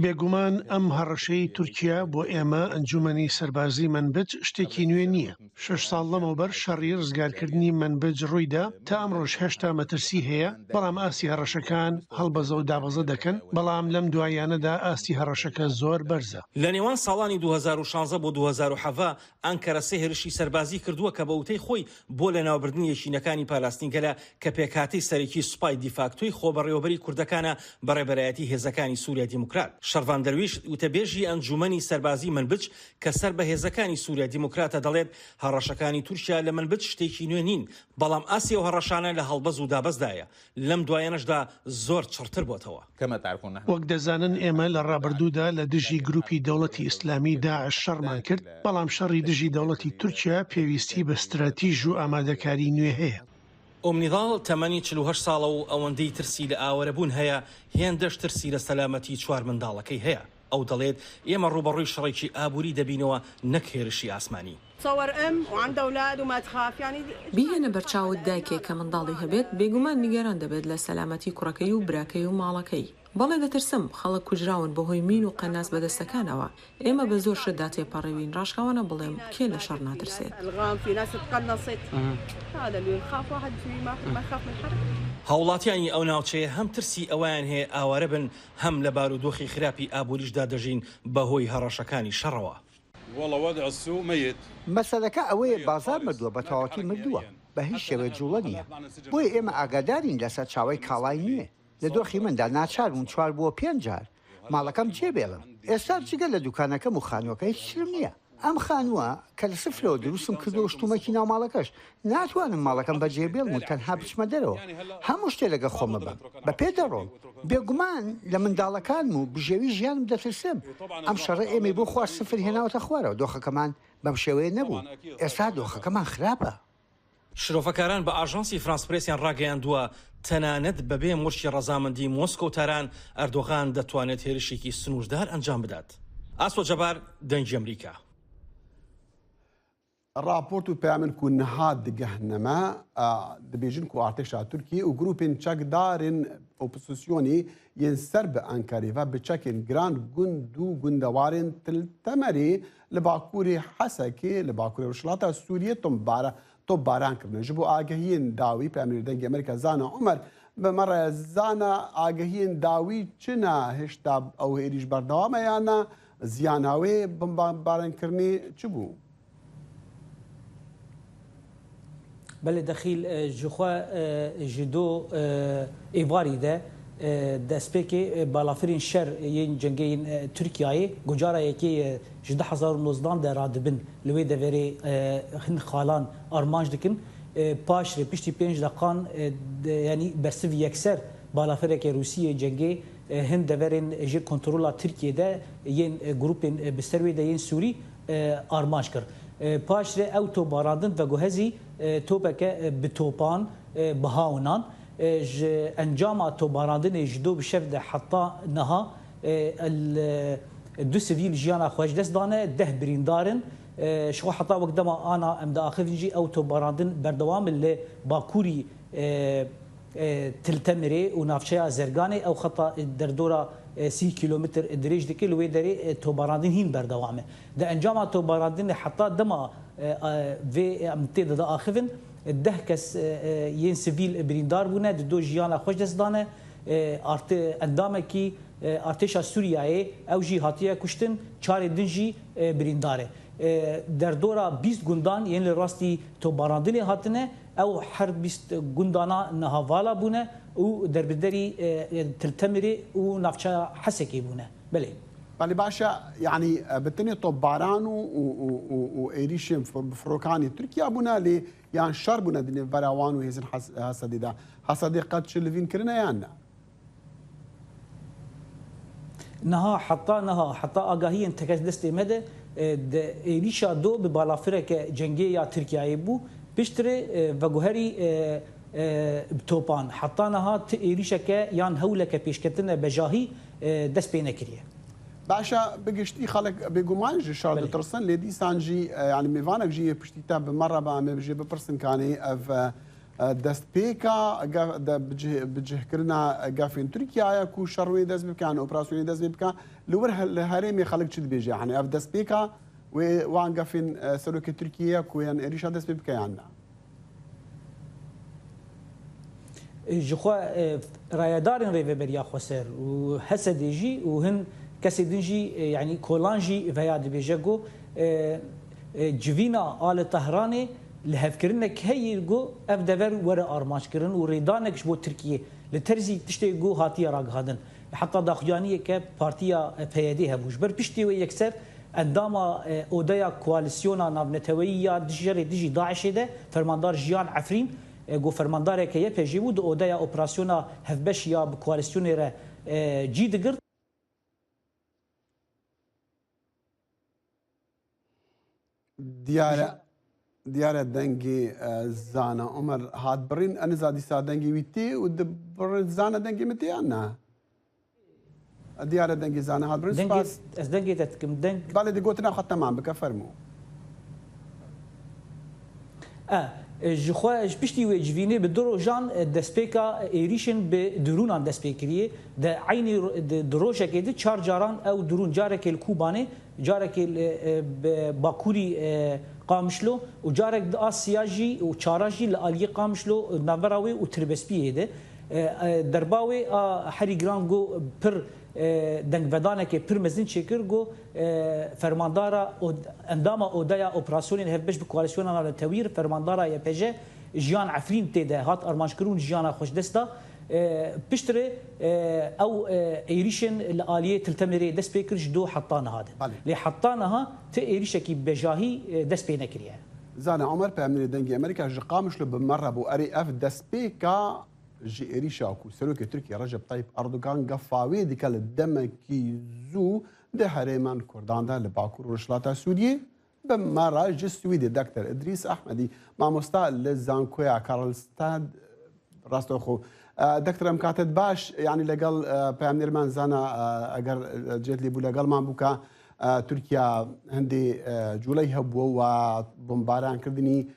بێگومان ئەم هەڕەشەی تورکیا بۆ ئێمە ئەنجومەنی سەربازی مەنبج شتێکی نوێ نییە. شەش ساڵ لەمەوبەر شەڕی ڕزگارکردنی مەنبج ڕوویدا، تا ئەمڕۆش هێشتا مەترسی هەیە، بەڵام ئاستی هەڕەشەکان هەڵبەزە و دابەزە دەکەن، بەڵام لەم دواییانەدا ئاستی هەڕەشەکە زۆر بەرزە. لە نێوان ساڵانی 2016 بۆ 2017 ئەنکەرە سێ هێرشی سەربازی کردووە کە بە وتەی خۆی بۆ لەناوبردنی یەکینەکانی پاراستنی گەلە کە پێکهاتەی سەرەکی سوپای دیفاکتۆی خۆبەڕێوەبەری کوردەکانە بە ڕێبەرایەتی هێزەکانی سوریای دیموکرات. شەڕڤان دەرویش وتەبێژی ئەنجوومەنی سەربازی منبج کە سەر بە هێزەکانی سوریای دیموکراتە دەڵێت هەڕەشەکانی تورکیا لە منبج شتێکی نوێ نین، بەڵام ئاستی ئەو هەڕەشانە لە هەڵبەز و دابەزدایە، لەم دوایانەشدا زۆر چڕتر بۆتەوە. وەک دەزانن ئێمە لە ڕابردوودا لە دژی گروپی دەوڵەتی ئیسلامی داعش شەڕمان کرد، بەڵام شەڕی دژی دەوڵەتی تورکیا پێویستی بە ستراتیژ و ئامادەکاری نوێ هەیە. ئوم نیضال تەمەنی 48 ساڵە و ئەوەندەی ترسی لە ئاوەرەبوون هەیە، هێندەش ترسی لە سەلامەتی چوار منداڵەکەی هەیە. ئەو دەڵێت، ئێمە ڕووبەڕووی شەڕێکی ئابووری دەبینەوە نەک هێرشی ئاسمانی. بیهێنە بەرچاوت دایکێک کە منداڵی هەبێت، بێگومان نیگەران دەبێت لە سەلامەتی کوڕەکەی و براکەی و ماڵەکەی. بەڵێ دەترسم، خەڵک کوژراون بەهۆی مین و قەناس بەدەستەکانەوە. ئێمە بە زۆر شتدا تێپەڕیوین، ڕاشکاوانە بڵێم کێ لە شەڕ ناترسێت؟ هاوڵاتیانی ئەو ناوچەیە هەم ترسی ئەوەیان هەیە ئاوارە بن، هەم لە بارودۆخی خراپی ئابووریشدا دەژین بەهۆی هەڕەشەکانی شەڕەوە. مەسەلەکە ئەوەیە بازاڕ مردووە، بە تەواوەتی مردووە، بە هیچ شێوەیەک جوڵە نییە. بۆیە ئێمە ئاگادارین لە سەرچاوەی کاڵای نوێ. لە دۆخی مندا ناچار بووم چوار بۆ پێنج جار ماڵەکەم جێبێڵم. ئێستا جگە لە دوکانەکەم و خانووەکە هیچ ترم نییە. ئەم خانووە کە لە سفرەوە دروستم کردووە و شتومەکی ناو ماڵەکەش، ناتوانم ماڵەکەم بەجێ بێڵم و تەنها بچمە دەرەوە، هەموو شتێ لەگەڵ خۆم ئەبەم، بە پێ دەڕۆم. بێگومان لە منداڵەکانم و بژێوی ژیانم دەترسم. ئەم شەڕە ئێمەی بۆ خوار سفر هێناوەتە خوارەوە، دۆخەکەمان بەم شێوەیە نەبوو، ئێستا دۆخەکەمان خراپە. شرۆڤەکاران بە ئاژانسی فرانس پرێسیان ڕاگەیاندووە، تەنانەت بەبێ مۆرکی ڕەزامەندی مۆسکۆ و تاران، ئەردۆغان دەتوانێت هێرشێکی سنووردار ئەنجام بدات. ئاسۆ جەبار، دەنگی ئەمریکا. ڕاپۆرت و پەیامن ku niha digehine me dibêjin ku artêşa Tirkiyê û grûpên çekdarên opozisyonê yên ser bi Enqerê ve bi çekên giran gund û gundewarên Til Temerê li bakurê Hesekê li bakurê Rojhilata Sûriyê topbaran kirine. Ji bo agehiyên dawî Peyamnêrê Dengê Amerîka Zana Omer bi me re zana agehiyên dawî çi ne hêşta ew êrîş berdewam e yan na ziyana wê bombebarankirinê çi bû? Belê Dexîl ji xwe ji do êvarî de destpêkê balafirên şer yên cengê yên Tirkiyeyê ku cara yekê ji 2019 de radibin li wê deverê hin xalan armanc dikin. Paşre piştî pênc deqan yanî bersiv yekser balafireke Rûsî yê cengê hin deverên ji kontrola Tirkiyê de yên grûpên bi ser wê de yên Sûrî armanc kir. Paşre ew topbarandin veguhezî topeke bi topan bi hawinan. Ji encama topbarandinê ji do bi şev de heta niha du sivîl jiyana xwe ji dest dane, deh birîndar in. Ji xwe heta wek dema ana em diaxivin jî ew topbarandin berdewam in li Bakurî Til Temirê û navçeya Zerganê ew xeta derdora 30 kîlometr dirêj dike li wê derê topbarandin hîn berdewam e. Di encama topbarandinê heta dema vê em tê de diaxivin deh kes yên sivîl birîndar bûne, di do jiyana xwe ji dest dane. Endamekî artêşa Sûriyeyê ew jî hatiye kuştin, çarê din jî birîndar e. Derdora 20 gundan yên li rastî topbarandinê hatine, ew her 20 gundana niha vala bûne û derbiderî Til Temirê û navçeya Hesekê bûne. Belê. Belê baş e, yanî bi tenê topbaran û û êrîşên bi firokanê Tirkiye bûne lê yan şer bûne di nêvbera wan û hêzên Hesedê de. Hesedê qet çi livîn kirine yan ne? Niha heta niha heta agahiyên tekez destê me de di êrîşa do bi balafireke cengê ya Tirkiyeyê bû. Piştre veguherî bi topan. Heta niha ti êrîşeke yan hewleke pêşketine bejahî dest pê nekiriye. Baş e, bi giştî xelk bêguman ji şer ditirsin lê dîsan jî yanî mêvanek jî yê piştî te bi me re be em ê jê bipirsin kanê ev destpêka bicihkirina gefên Tirkiye ye ku şer wê dest bike yan operasyonê dest pê bike li wir li herêmê xelk çi dibêje yanî ev destpêka wê wan gefên serokê Tirkiye ye ku yan êrîşa dest pê bike yan na? Ji xwe rayedarên Rêveberiya Xweser û Hesedê jî û hin kesê din jî yanî kolan jî veya dibêje ku civîna a li Tehranê lihevkirinek heye ku ev dever were armanckirin û rêdanek ji bo Tirkiyê li terzî tiştê ku hatiye ragihandin. Heta daxuyaniyeke partiya PYD'ê hebû. Ji ber piştî wê yekser endama Odeya Koalîsyona Navneteweyî ya Şerê Dijî DAIŞ'ê de Fermandar Jiyan Efrîn ku fermandareke YPJ'ê bû di odeya operasyona hevbeş ya bi koalîsyonê re cî digirt. Diyar e diyar e dengê Zana Omer hat birîn. Eniza dîsa dengê wî tê û di zana dengê min tê yan na? Diyar e dengê Zana hat birîn. Spas. Ez dengê te dikim deng. Belê di gotina xwe temam bike fermo. Ji xwe ji piştî wê civînê bi du rojan destpêka êrîşên bi dirûnan dest pê kiriye. Di eynî di rojekê de çar caran ew dirûn carekê li Kobanê, carekê li Bakurî Qamişlo û carek di Asya jî û çara jî li aliyê Qamişlo navbera wê û Tirbespiyê de. Derba wê a herî giran ku pir dengvedanekê pir mezin çêkir ku fermandara endama Odeya Operasyonên Hevbeş bi Koalîsyona Navnetewî fermandara YPJ Jiyan Efrîn tê de hat armanckirin û jiyana xwe ji dest da. Piştre ew êrîşên li aliyê Til Temirê dest pê kir ji do heta niha de. Lê heta niha ti êrîşekî bejahî dest pê nekiriye. Zana Omer peyamnêrê Dengê Amerîka ji Qamişlo bi me re bû. Erê ev destpêka ji êrîşa ku Serokê Tirkiyê Recep Tayyip Erdogan gefa wê dike li demekî zû di herêman Kurdan de li Bakur û Rojhilata Sûriyê Bi me re ji Swîdê Doktor Îdrîs Ehmedî mamosta li Zankoya Karlstad rastexwe. Doktor em katet baş yanî legel peyamnêrman zana eger cêt lê bû legelman bû ka Tirkiya hindê cûley hebû و bombarankirdinî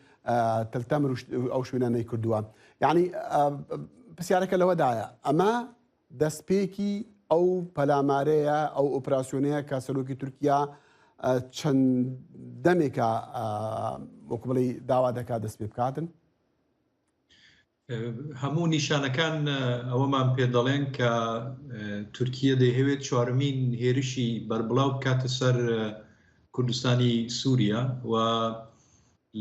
Til Temir û ew şwêne neykirdûwe. Yanî pisyareke lewe daye eme دەستپێکی ئەو پەلامارەیە، ئەو ئۆپراسیۆنەیە کە سەرۆکی تورکیا چەند دەمێکە وەکو بڵێی داوا دەکات دەست پێ بکاتن؟ هەموو نیشانەکان ئەوەمان پێ دەڵێن کە تورکیە دەیهەوێت چوارمین هێرشی بەربڵاو بکاتە سەر کوردستانی سووریا و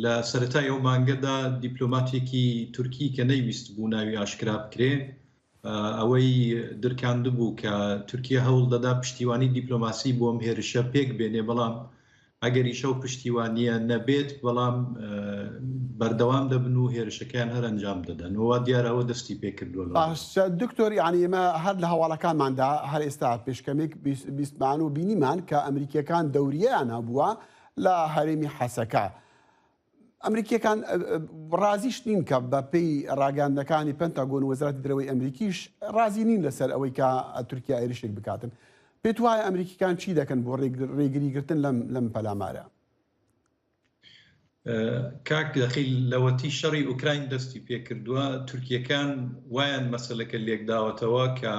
لە سەرەتای ئەو مانگەدا دیپلۆماتێکی تورکی کە نەیویستبوو ناوی ئاشکرا بکرێ ئەوەی درکاندبوو کە تورکیە هەوڵ دەدا پشتیوانی دیپلۆماسی بۆ ئەم هێرشە پێک بێنێ، بەڵام ئەگەریش ئەو پشتیوانییە نەبێت بەڵام بەردەوام دەبن و هێرشەکەیان هەر ئەنجام دەدەن و وا دیارە ئەوە دەستی پێ کردووە لەوە. باشە دکتۆر یانی ئێمە هەر لە هەواڵەکانماندا هەر ئێستا پێش کەمێک بیستمان و بینیمان کە ئەمریکییەکان دەوریەیان هەبووە لە هەرێمی حەسەکە. ئەمریکییەکان ڕازیش نین کە بە پێی ڕاگەیاندنەکانی پنتاگۆن و وەزارەتی دەرەوەی ئەمریکیش ڕازی نین لەسەر ئەوەی کە تورکیا هێرشێک بکاتن. پێت وایە ئەمریکیکان چی دەکەن بۆ ڕێگریگرتن لەم لەم پەلامارە؟ کاک دەخیل لەوەتی شەڕی ئوکراین دەستی پێکردووە تورکیەکان وایان مەسەلەکە لێکداوەتەوە کە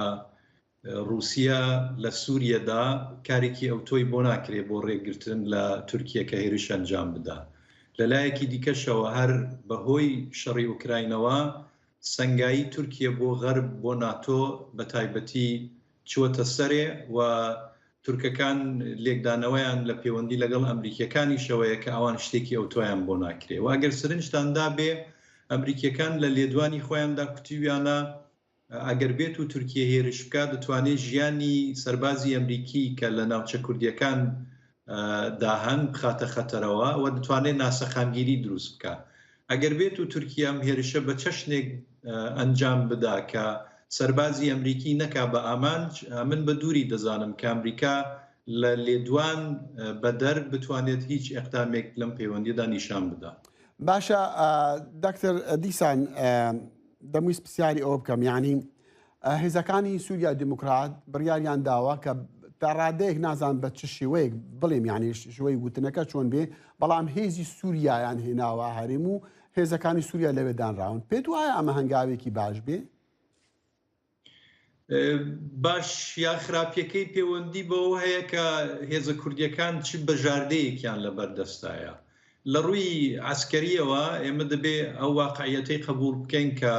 ڕووسیە لە سووریەدا کارێکی ئەوتۆی بۆ ناکرێ بۆ ڕێگرتن لە تورکیە کە هێرش ئەنجام بدا. لە لایەکی دیکەشەوە هەر بە هۆی شەڕی ئوکراینەوە سەنگایی تورکیە بۆ غەرب بۆ ناتۆ بە تایبەتی چووەتە سەرێ و تورکەکان لێکدانەوەیان لە پێوەندی لەگەڵ ئەمریکیەکانیشەوەیە کە ئەوان شتێکی ئەوتۆیان بۆ ناکرێ و ئەگەر سرنجتان دابێ ئەمریکیەکان لە لێدوانی خۆیاندا کوتویانە ئەگەر بێت و تورکیە هێرش بکات دەتوانێت ژیانی سەربازی ئەمریکی کە لە ناوچە کوردیەکان دا هەن بخاتە خەتەرەوە و دەتوانێت ناسەقامگیری دروست بکا. ئەگەر بێت و تورکیە ئەم هێرشە بە چەشنێک ئەنجام بدا کە سەربازی ئەمریکی نەکا بە ئامانج، من بە دووری دەزانم کە ئەمریکا لە لێدوان بەدەر بتوانێت هیچ ئیقدامێک لەم پەیوەندیەدا نیشان بدا. باشە دکتۆر دیسان دەمویست پرسیاری ئەوە بکەم یعنی هێزەکانی سووریا دیموکرات بڕیاریان داوە کە تا ڕادەیەک نازان بە چ شێوەیەک بڵێم یعنی شێوەی وتنەکە چۆن بێ بەڵام هێزی سووریایان هێناوە هەرێم و هێزەکانی سووریا لەوێ دانراون پێت وایە ئەمە هەنگاوێکی باش بێ باش یا خراپیەکەی پەیوەندی بەوە هەیە کە هێزە کوردیەکان چ بەژاردەیەکیان لەبەر دەستایە لە ڕووی عەسکەریەوە ئێمە دەبێ ئەو واقعیەتەی قبوڵ بکەین کە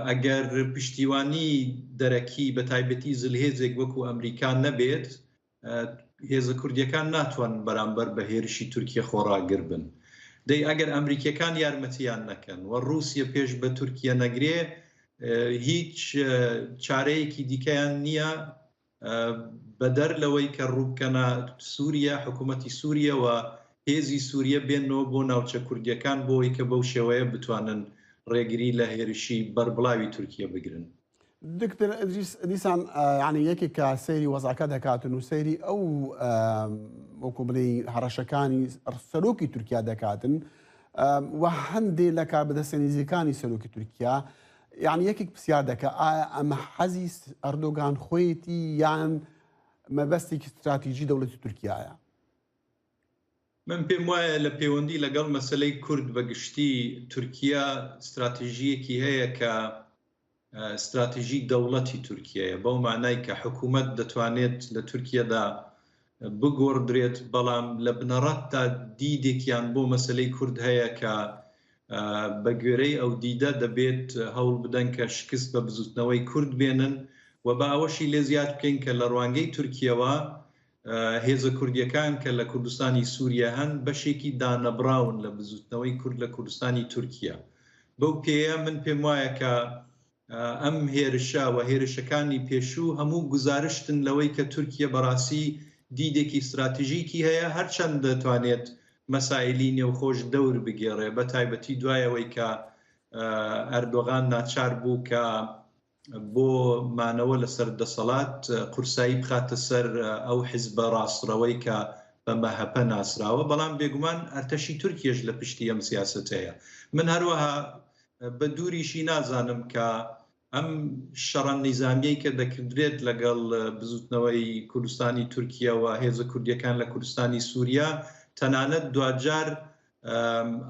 ئەگەر پشتیوانی دەرەکی بە تایبەتی زلهێزێک وەکو ئەمریکا نەبێت هێزە کوردیەکان ناتوانن بەرامبەر بە هێرشی تورکیە خۆڕاگر بن. دەی ئەگەر ئەمریکیەکان یارمەتیان نەکەن و ڕووسیە پێش بە تورکیە نەگرێ هیچ چارەیەکی دیکەیان نییە بەدەر لەوەی کە ڕووبکەنە سووریە، حکوومەتی سووریە و هێزی سووریە بێنەوە بۆ ناوچە کوردیەکان بۆی کە بەو شێوەیە بتوانن ڕێگری لە هێرشی بەربڵاوی تورکیە بگرن. دکتۆر ئیدریس دیسان یعنی یەکێک کە سەیری وەزعەکە دەکاتن و سەیری ئەو وەکو بڵێ هەڕەشەکانی سەرۆکی تورکیا دەکاتن و هەندێ لە کاربەدەستە نزیکانی سەرۆکی تورکیا یعنی یەکێک پرسیار دەکە ئایا ئەمە حەزی ئەردۆگان خۆیەتی یان مەبەستێکی استراتیژی دەوڵەتی تورکیایە؟ من پێم وایە لە پەیوەندی لەگەڵ مەسەلەی کورد بە گشتی تورکیا ستراتیژییەکی هەیە کە ستراتیژی دەوڵەتی تورکیەیە بەو مانای کە حکوومەت دەتوانێت لە تورکیەدا بگۆڕدرێت بەڵام لە بنەڕەتدا دیدێکیان بۆ مەسەلەی کورد هەیە کە بە گوێرەی ئەو دیدە دەبێت هەوڵ بدەن کە شکست بە بزوتنەوەی کورد بێنن و با ئەوەشی لێ زیاد بکەین کە لە ڕوانگەی تورکیەوە هێزە کوردیەکان کە لە کوردستانی سوریە هەن بەشێکی دانەبڕاون لە بزوتنەوەی کورد لە کوردستانی تورکیە. بەو پێیە من پێم وایە کە. ئەم هێرشە و هێرشەکانی پێشوو هەموو گوزارشتن لەوەی کە تورکیە بەڕاستی دیدێکی ستراتژیکی هەیە هەرچەند دەتوانێت مەسایلی نێوخۆش دەور بگێڕێ بە تایبەتی دوای ئەوەی کە ئەردۆغان ناچار بوو کە بۆ مانەوە لەسەر دەسەڵات قورسایی بخاتە سەر ئەو حیزبە ڕاستڕەوەی کە بە مەهەپە ناسراوە، بەڵام بێگومان ئەرتەشی تورکیەش لە پشتی ئەم سیاسەتەیە. من هەروەها بە دووریشی نازانم کە ئەم شەڕە نیزامیەی کە دەکردرێت لەگەڵ بزوتنەوەی کوردستانی تورکیە و هێزە کوردیەکان لە کوردستانی سووریا تەنانەت دواجار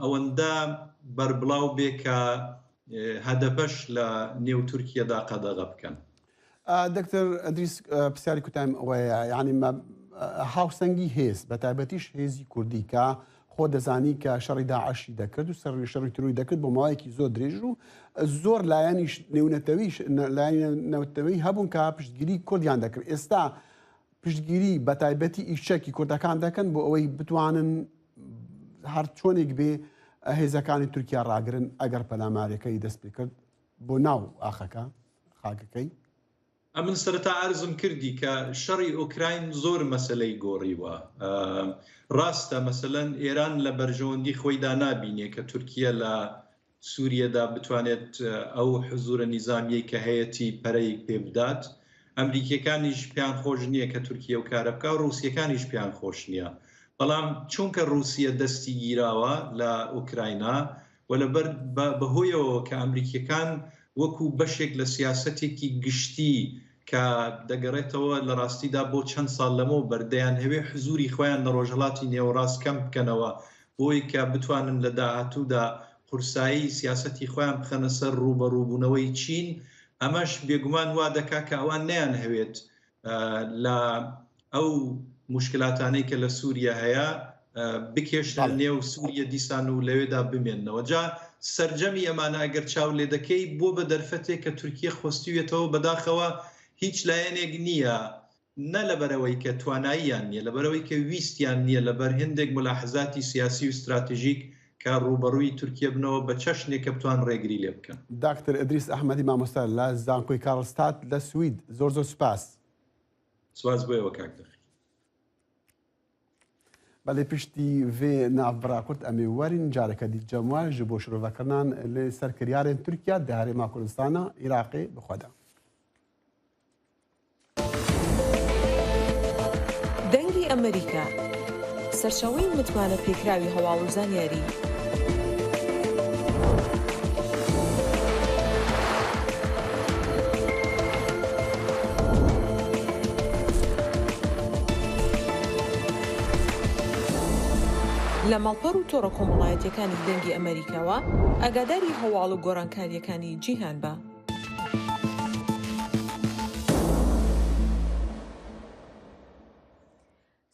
ئەوەندە بەربڵاو بێ کە هەدەپەش لە نێو تورکیەدا قەدەغە بکەن. دکتۆر ئەدریس پرسیاری کوتایم ئەوەیە یعنی هاوسەنگی هێز بە تایبەتیش هێزی کوردی کە خۆ دەزانی کە شەڕی داعشی دەکرد و سەر شەڕی تروی دەکرد بۆ ماوەیەکی زۆر درێژ و زۆر لایەنیش نێونەتەویش لایەنی نەوتەوەی هەبوون کە پشتگیری کوردیان دەکرد ئێستا پشتگیری بە تایبەتی ئیشەکی کوردەکان دەکەن بۆ ئەوەی بتوانن هەر چۆنێک بێ هێزەکانی تورکیا ڕاگرن ئەگەر پەلامارەکەی دەست پێ کرد بۆ ناو ئاخەکە خاکەکەی. ئەمن سەرەتا عەرزم کردی کە شەڕی ئۆکراین زۆر مەسەلەی گۆڕیوە. ڕاستە مەسەلەن ئێران لە بەرژەوەندی خۆیدا نابینێ کە تورکیە لە سووریەدا بتوانێت ئەو حزوورە نیزامیەی کە هەیەتی پەرەی پێ بدات. ئەمریکیەکانیش پێیان خۆش نییە کە تورکیە ئەو کارە بکا و ڕووسیەکانیش پێیان خۆش نییە. بەڵام چونکە ڕووسیە دەستی گیراوە لە ئۆکراینا و لەبەر بە هۆیەوە کە ئەمریکیەکان وەکوو بەشێک لە سیاسەتێکی گشتی کە دەگەڕێتەوە لە ڕاستیدا بۆ چەند ساڵ لەمەوبەر دەیانهەوێ حزووری خۆیان لە ڕۆژهەڵاتی نێوەڕاست کەم بکەنەوە بۆی کە بتوانن لە داهاتوودا قورسایی سیاسەتی خۆیان بخەنە سەر ڕووبەڕووبوونەوەی چین، ئەمەش بێگومان وا دەکا کە ئەوان نەیانهەوێت لە ئەو موشکلاتانەی کە لە سووریە هەیە بکێشنە نێو سووریە دیسان و لەوێدا بمێننەوە. جا سەرجەمی ئەمانە ئەگەر چاو لێ دەکەی بووە بە دەرفەتێک کە تورکیە خۆستویەتەوە، بەداخەوە هیچ لایەنێک نییە نە لەبەرئەوەی کە تواناییان نییە، لەبەرئەوەی کە ویستیان نییە لەبەر هێندێک مولاحەزاتی سیاسی و ستراتژیک کە ڕووبەڕووی تورکیە بنەوە بە چەشنێک کە بتوان ڕێگری لێ بکەن. داکتر ئیدریس ئەحمەدی مامۆستا لە زانکۆی کارڵستاد لە سوید زۆر زۆر سوپاس. سپاس بۆ ئێوە کاک دەخیل. بەڵێ پشتی ڤێ ناڤبرا کورد ئەمێ وەرین جارەکە دی جەموە ji bo şirovekirinan li ser kiryarên Tirkiya di Herêma Kurdistana Iraqê bi xwe de. دەنگی ئەمەریکا، سەرچاوەی متمانە پێکراوی هەواڵ و زانیاری. لە ماڵپەڕ و تۆڕە کۆمەڵایەتیەکانی دەنگی ئەمەریکاوە ئاگاداری هەواڵ و گۆڕانکاریەکانی جیهان بە.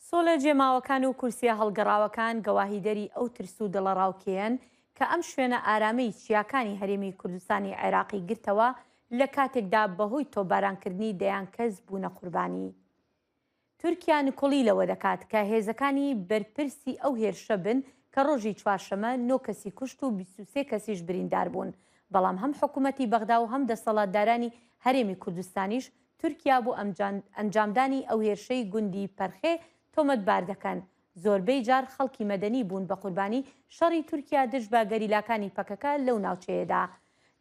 سۆلە جێماوەکان و کورسیە هەڵگەڕاوەکان گەواهیدەری ئەو ترس و دڵەڕاوکێیەن کە ئەم شوێنە ئارامەی چیاکانی هەرێمی کوردستانی عێراقی گرتەوە لە کاتێکدا بەهۆی تۆپبارانکردنی دەیان کەس بوونە قوربانی. تورکیا نکوڵی لەوە دەکات کە هێزەکانی بەرپرسی ئەو هێرشە بن کە ڕۆژی چوارشەمە نۆ کەسی کوشت و 23 کەسیش بریندار بوون، بەڵام هەم حکومەتی بەغدا و هەم دەسەڵاتدارانی هەرێمی کوردستانیش تورکیا بۆ ئەنجامدانی ئەو هێرشەی گوندی پەرخێ تۆمەتبار دەکەن. زۆربەی جار خەڵکی مەدەنی بوون بە قوربانی شەڕی تورکیا دژ بە گەریلاکانی پەکەکە لەو ناوچەیەدا.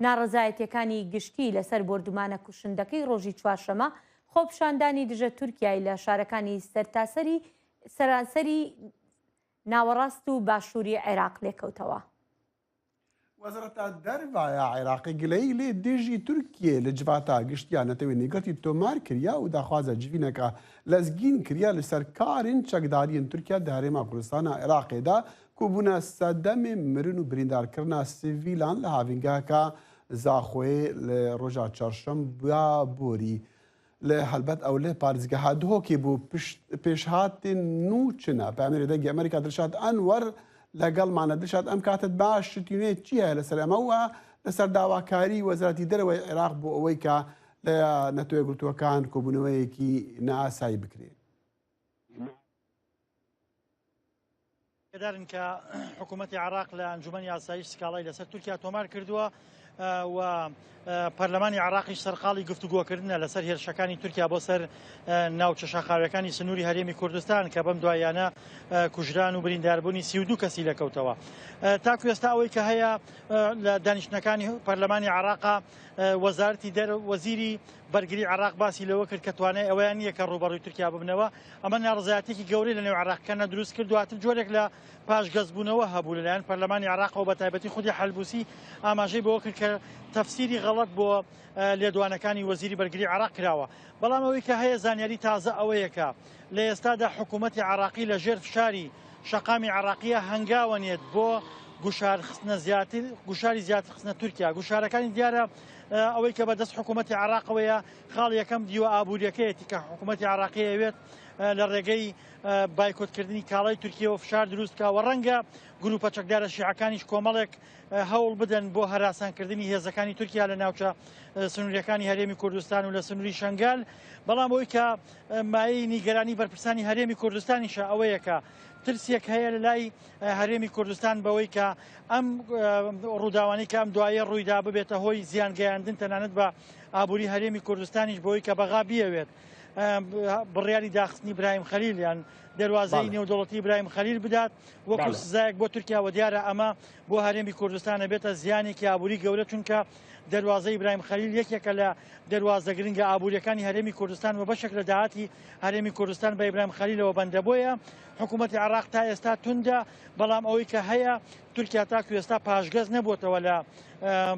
ناڕەزایەتیەکانی گشتی لەسەر بۆردومانە کوشندەکەی ڕۆژی چوارشەمە، خۆپیشاندانی دژە تورکیای لە شارەکانی سەرتاسەری سەرانسەری ناوەڕاست و باشووری عێراق لێکەوتەوە. وەزارەتا دەرڤە یا عێراقی گلەیی لێ دژی تورکیە لە جڤاتا گشتیا نەتەوەی نێگرتی تۆمار کریا و داخوازە جڤینەکە لەزگین کریا li ser karên çekdariyên Tirkiye di Herêma Kurdistana Iraqê de ku bûne sedemê mirin û birîndarkirina sivîlan li havîngeheke Zaxoyê li roja çarşembiya borî. Li helbet ew li parêzgeha Duhokê bû. Pêşhatên nû çi ne? Peyamnêrê Dengê Amerîka Dilşad Enwer لەگەڵ مانە. Dilşad ئەم کاتت باش شتی نوێ چی هەیە لەسەر ئەمە و لەسەر داواکاری وەزارەتی دەرەوەی عێراق بۆ ئەوەی کە لە نەتەوە یەکگرتووەکان کۆبوونەوەیەکی نائاسایی بکرێ؟ دارن کە حکوومەتی عراق لە ئەنجومەنی ئاسایش سکاڵای لەسەر تورکیا تۆمار کردووە. و پەرلەمانی عێراقیش سەرقاڵی گفتوگۆکردنە لەسەر هێرشەکانی تورکیا بۆ سەر ناوچە شاخاویەکانی سنووری هەرێمی کوردستان کە بەم دواییانە کوژران و برینداربوونی 32 کەسی لەکەوتەوە. تاکو ئێستا ئەوەی کە هەیە لە دانیشتنەکانی پەرلەمانی عێراقا وەزارەتی دەر وەزیری بەرگری عێراق باسی لەوە کرد کە توانای ئەوەیان نییە کە ڕووبەڕووی تورکیا ببنەوە. ئەمە ناڕەزایەتیەکی گەورەی لە نێو عێراقیەکاندا دروست کرد. دواتر جۆرێک لە پاشگەزبوونەوە هەبوو لەلایەن پەرلەمانی عێراقەوە بەتایبەتی خودی حەلبوسی ئاماژەی بەوە کرد کە تەفسیری غەڵەت بۆ لێدوانەکانی وەزیری بەرگری عێراق کراوە. بەڵام ئەوەی کە هەیە زانیاری تازە ئەوەیە کە لە ئێستادا حکوومەتی عێراقی لە ژێر فشاری شەقامی عێراقیە هەنگاوە نێت بۆ گوشار خستنە زیاتر گوشاری زیاتر خستنە تورکیا. گوشارەکانی دیارە ئەوەی کە بەدەست حکوومەتی عێراقەوەیە خاڵ یەکەم دیوە ئابووریەکەیەتی کە حکوومەتی عێراقی ئەوێت لە ڕێگەی بایکۆتکردنی کاڵای تورکیەوە فشار دروست بکا و ڕەنگە گروپە چەکدارە شیعەکانیش کۆمەڵێک هەوڵ بدەن بۆ هەراسانکردنی هێزەکانی تورکیا لە ناوچە سنووریەکانی هەرێمی کوردستان و لە سنووری شنگال. بەڵام ئەوی کە مایەی نیگەرانی بەرپرسانی هەرێمی کوردستانیشە ئەوەیە کە ترسێک هەیە لە لای هەرێمی کوردستان بەوەی کە ئەم ڕووداوانەی کە ئەم دوایە ڕوویدا ببێتە هۆی زیان گەیاندن تەنانەت بە ئابووری هەرێمی کوردستانیش بۆی کە بەغا بیەوێت بڕیاری داخستنی برایم خەلیل یان دەروازەی نێودەوڵەتی برایم خەلیل بدات وەکو سزایەک بۆ تورکیا وە دیارە ئەمە بۆ هەرێمی کوردستان ئەبێتە زیانێکی ئابووری گەورە چونکە دەروازەی ئیبراهیم خەلیل یەکێکە لە دەروازە گرنگە ئابووریەکانی هەرێمی کوردستان و بەشێک لە داهاتی هەرێمی کوردستان بە ئیبراهیم خەلیلەوە بەندە. بۆیە حکوومەتی عێراق تا ئێستا توندە، بەڵام ئەوەی کە هەیە تورکیا تاکو ئێستا پاشگەز نەبووتەوە لە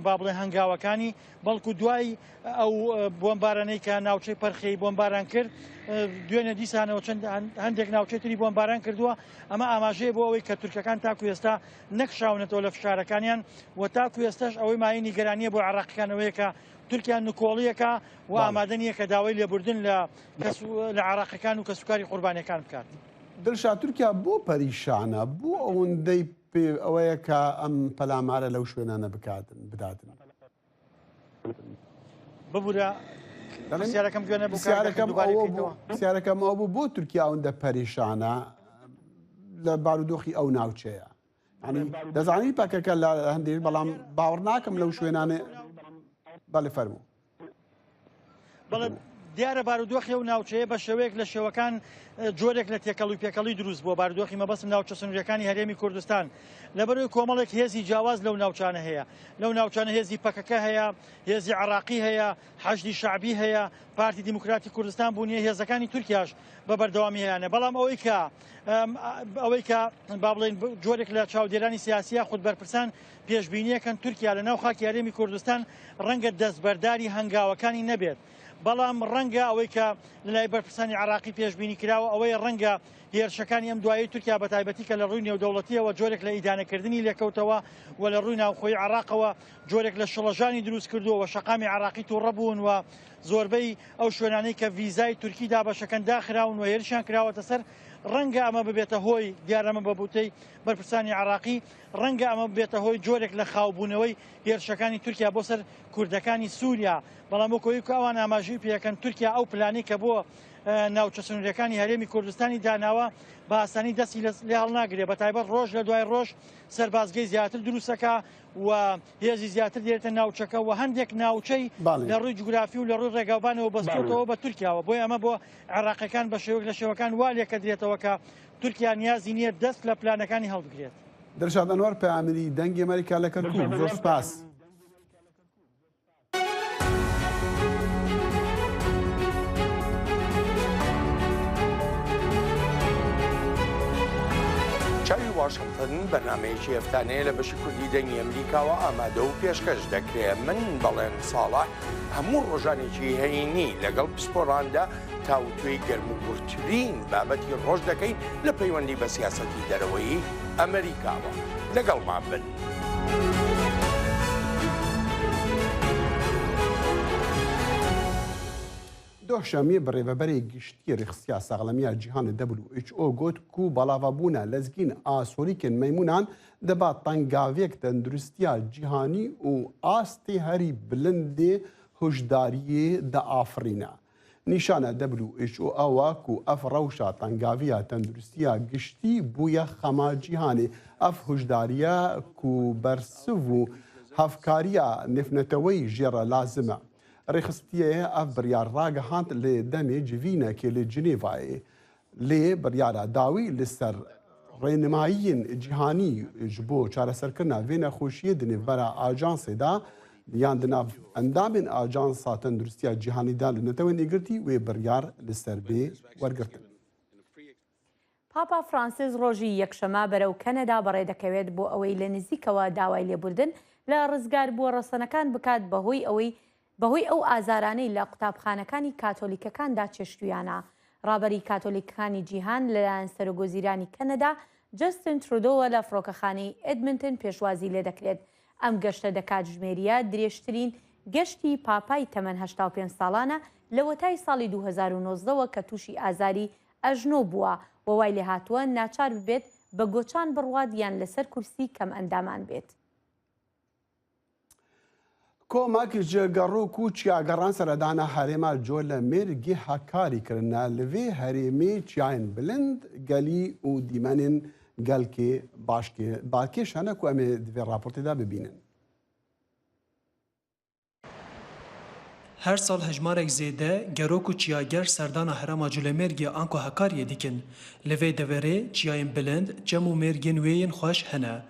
با بڵێن هەنگاوەکانی، بەڵکو دوای ئەو بۆمبارانەی کە ناوچەی پەرخێی بۆمباران کرد دوێنێ دیسانەوە چەند هەندێک ناوچەی تری بۆمباران کردووە. ئەمە ئاماژەیە بۆ ئەوەی کە تورکەکان تاکو ئێستا نەکشاونەتەوە لە فشارەکانیان و تاکو ئێستاش ئەوەی مایەی نیگەرانییە بۆ عێراقیەکان ئەوەیە کە تورکیا نکۆڵیەکە و ئامادە نییە کە داوای لێبوردن لە کەس لە عێراقیەکان و کەسوکاری قوربانیەکان بکات. دڵشاد تورکیا بۆ پەریشانە؟ بۆ ئەوەندەی پێ ئەوەیە کە ئەم پەلامارە لەو شوێنانە بکاتن بداتن؟ ببورە پرسیارەکەم گوێ نەبوو پرسیارەکەم ئەوە بوو پرسیارەکەم ئەوە بوو بۆ تورکیا ئەوەندە پەریشانە لە بارودۆخی ئەو ناوچەیە ینی دەزانی پەکەکە لە هەندێک بەڵام باوەڕ ناکەم لەو شوێنانێ بەڵێ فەرموو. بەڵێ دیارە بارودۆخی ئەو ناوچەیە بە شێوەیەک لە شێوەکان جۆرێک لە تێکەڵ و پێکەڵی دروست بووە بارودۆخی مەبەستم ناوچە سنووریەکانی هەرێمی کوردستان لەبەرەوەی کۆمەڵێک هێزی جیاواز لەو ناوچانە هەیە لەو ناوچانە هێزی پەکەکە هەیە هێزی عراقی هەیە حەشدی شعبی هەیە پارتی دیموکراتی کوردستان بوونیە هێزەکانی تورکیاش بە بەردەوامی هەیەە بەڵام ئەوەی کە ئەوەی کە با بڵێن جۆرێک لە چاودێرانی سیاسیە خود بەرپرسان پێشبینیەکەن تورکیا لە ناو خاکی هەرێمی کوردستان ڕەنگە دەستبەرداری هەنگاوەکانی نەبێت، بەڵام ڕەنگە ئەوەی کە لەلای بەرپرسانی عێراقی پێشبینی کراوە ئەوەیە ڕەنگە هێرشەکانی ئەم دوایەی تورکیا بەتایبەتی کە لە ڕووی نێودەوڵەتییەوە جۆرێک لە ئیدانەکردنی لێکەوتەوە و لە ڕووی ناوخۆی عێراقەوە جۆرێک لە شڵەژانی دروست کردووە و شەقامی عێراقی تووڕە بوون و زۆربەی ئەو شوێنانەی کە ڤیزای تورکی دابەشەکەن داخراون و هێرشیان کراوەتە سەر ڕەنگە ئەمە ببێتە هۆی دیارە ئەمە بە بوتەی بەرپرسانی عێراقی ڕەنگە ئەمە ببێتە هۆی جۆرێک لە خاوبوونەوەی هێرشەکانی تورکیا بۆ سەر کوردەکانی سووریا، بەڵام وەک ئەوەی کە ئەوان ئاماژەی پێ ئەکەن تورکیا ئەو پلانەی کە بۆ ناوچە سنوورییەکانی هەرێمی کوردستانی داناوە بە ئاسانی دەستی لێ هەڵناگرێ، بەتایبەت ڕۆژ لە دوای ڕۆژ سەربازگەی زیاتر دروستەکا و هێزی زیاتر دێتە ناوچەکە و هەندێک ناوچەی لە ڕووی جوگرافی و لە ڕووی ڕێگاوبانەوە بەستۆتەوە بە تورکیاوە، بۆیە ئەمە بۆ عێراقیەکان بە شێوەیەک لە شێوەکان وا لێکەدرێتەوە کە تورکیا نیازی نییە دەست لە پلانەکانی هەڵبگرێت. دڵشاد ئەنوەر پەیامنێری دەنگی ئەمەریکا لە کەرکوک، زۆر سوپاس. چاوی واشنتن بەرنامەیەکی هەفتانەیە لە بەشی کوردی دەنگی ئەمریکاوە ئامادە و پێشکەش دەکرێ. من بەڵێن ساڵح هەموو ڕۆژانێکی هەینی لەگەڵ پسپۆڕاندا تاوتوێی گەرموگوڕترین بابەتی ڕۆژ دەکەین لە پەیوەندی بە سیاسەتی دەرەوەیی ئەمریکاوە. لەگەڵمان بن. دۆه شەمیە بەڕێڤەبەرێ گشتیێ رێخستیا ساغڵەمیا جیهانێ WHO گۆت کو بەڵاڤابوونا لەزگین ئا سۆریکێن مەیموونان دبا تەنگاڤێک تەندروستیا جیهانی و ئاستێ هەری بلندێ هوشداریێ دئافڕینە. نیشانە WHO ئەوە کو ئەف ڕەوشا تەنگاڤیا تەندروستیا گشتی بویە خەما جیهانێ. ئەف هوشداریە کو بەرسڤ و. Hevkariya nêvneteweyî jê re lazim e. Rêxistiyê ev biryar ragihand li demê civînekê li Cinêvayê. Lê biryara dawî li ser rênimayiyên cîhanî ji bo çareserkirina vê nexweşiyê di nêvbera ajansê de yan di nav endamên Ajansa Tenduristiya Cîhanî de li Netewên Yekgirtî wê biryar li ser bê wergirtin. پاپا فرانسیس ڕۆژی یەکشەمە بەرەو کەنەدا بەڕێدەکەوێت بۆ ئەوەی لە نزیکەوە داوای لێبوردن لە ڕزگاربووە ڕەسەنەکان بکات بەهۆی ئەوەی بەهۆی ئەو ئازارانەی لە قوتابخانەکانی کاتۆلیکەکاندا چێشتویانە. ڕابەری کاتۆلیکەکانی جیهان لەلایەن سەرۆکوەزیرانی کەنەدا جەستن ترودۆوە لە فڕۆکەخانەی ئێدمنتن پێشوازی لێدەکرێت. ئەم گەشتە دە کاتژمێرییە درێژترین گەشتی پاپای تەمەن 85 ساڵانە لەوەتای ساڵی 2019 وە کە تووشی ئازاری ئەژنۆ بووە و وای لێهاتووە ناچار ببێت بە گۆچان بڕوات یان لەسەر کورسی کەمئەندامان بێت. کۆمەک ji gerok û çiyageran seredana herêma Colemêrgê Hekarî kirine. Li vê herêmê çiyayên bilind, gelî û dîmenên gelkê balkêş hene ku em ê di vê raportê de bibînin. Her sal hejmarek zêde gerok û çiyager serdana herêma Colemêrgê anku Hekariyê dikin. Li vê deverê çiyayên bilind, çem û mêrgên wê yên xweş hene.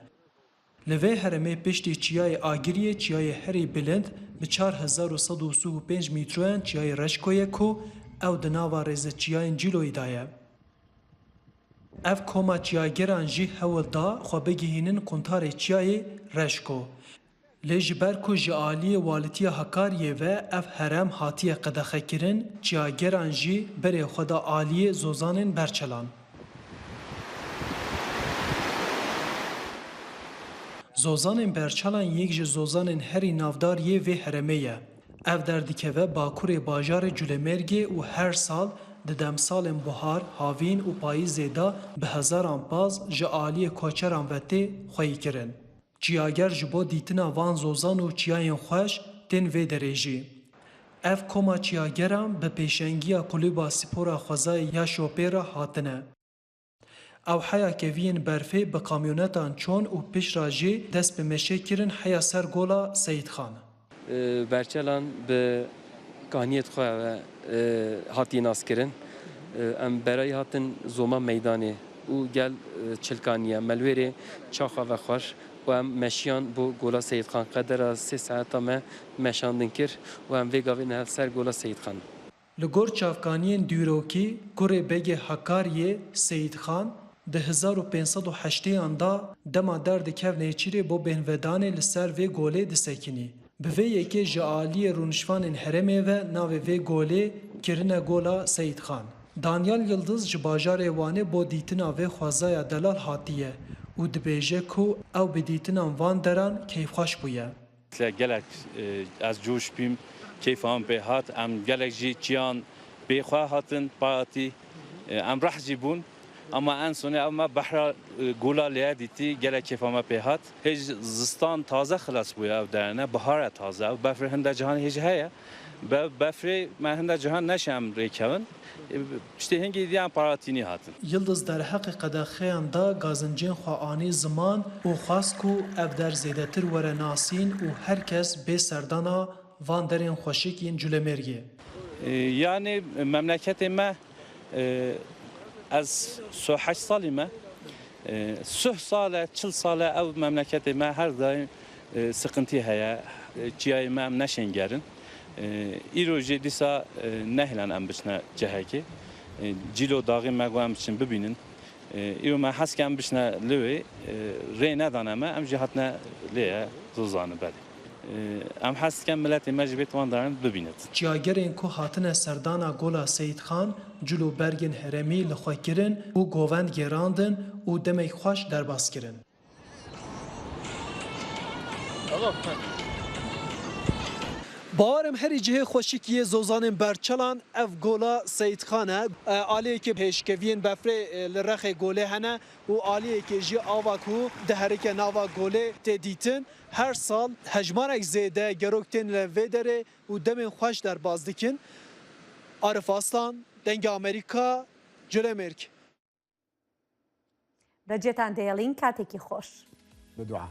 Li vê herêmê piştî Çiyayê Agiriyê çiyayê herî bilind bi 4135 mîtroyan Çiyayê Reşko ye ku ew di nava rêze çiyayên Cîloyê de ye. Ev koma çiyageran jî hewl da xwe bigihînin quntarê Çiyayê Reşko. Lê ji ber ku ji aliyê Walîtiya Hekariyê ve ev herem hatiye qedexekirin, çiyageran jî berê xwe da aliyê zozanên Berçelan. Zozanên Berçelan yek ji zozanên herî navdar yê vê heremê ye. Ev der dikeve bakurê bajarê Culemêrgê û her sal di demsalên buhar, havîn û payîzê de bi hezaran paz ji aliyê koçeran ve tê xweyîkirin. Çiyager ji bo dîtina van zozan û çiyayên xweş tên vê derê jî. Ev koma çiyageran bi pêşengiya Kulûba Spora Xwezayê ya Şopê re hatine. Ew heya keviyên berfê bi kamyonetan çon û pişt re jî dest bi meşê kirin heya ser gola Seyîdxan. Berçelan bi kaniyê xwe ve hatiye naskirin. Em berayî hatin zoma meydanê û gel çilkaniye. Me li wêrê çaxa vexwar û em meşiyan bo Gola Seyîdxan. Qedera sê saeta me meşandin kir û em vê gavê niha li ser Gola Seyîdxan. Li gor çavkaniyên dîrokî kurê Begê Hekariyê Seyîdxan di 1580 an de dema derdikev nêçîrê bo bêhnvedanê li ser vê golê disekinî. Bi vê yekê ji aliyê rûniştvanên herêmê ve navê vê golê kirine Gola Seyîdxan. Danyal Yildiz ji bajarê Wanê bo dîtina vê xwezaya delal hatiye û dibêje ku ew bi dîtinan van deran keyfxweş bûye. Gelek ez coş bîm, keyfa min pê hat. Em gelek jî çiyan pê xwe hatin paratî. Em reh jî bûn. Ema en sonê ev me behra gola lêye dîtî gelek keyfa me pê hat. Hêj zistan taze xilas bûye ew derene, bihar e taze. Ew befr hinde cihan hêj heye. Be befrê me hinde cihan neşe em rêkevin. Piştî hingî dî em paratînî hatin. Yildiz derheqê qedexeyan de gazincên xwe anî ziman û xwest ku ev der zêdetir were nasîn û her kes bê serdana van derên xweşik yên Culemêrgê. Yanî memleketê me ez 38 salî me. Suh sal e, 40 sal e ew memleketê me her daîm siqintî heye. Çiyayê me em neşên gerin. Îro jî dîsa nehêlan em biçine cihekê. Cîlo daxê me got em biçin bibînin. Îro me hez ke em biçine li wê rê nedane me em jî hatine lê ye zozane belê. Em hez dikin miletê me jî bêt wan daran bibînit. Çiyagerên ku hatine serdana Gola Seyîdxan cil û bergên herêmî li xwe kirin û govend gerandin û demek xweş derbas kirin. Bawerim herî cihê xweşik yê zozanên Berçelan ev gola Seyîdxan e. Aliyekê hêşkeviyên befrê li rexê golê hene û aliyekê jî ava ku diherike nava golê tê dîtin. Her sal hejmarek zêde gerok tên li vê derê û demên xweş derbas dikin. Arif Aslan, Dengê Amerîka, Colemêrg. بەجێتان دەیەڵین کاتێکی خۆش. بە دوعا.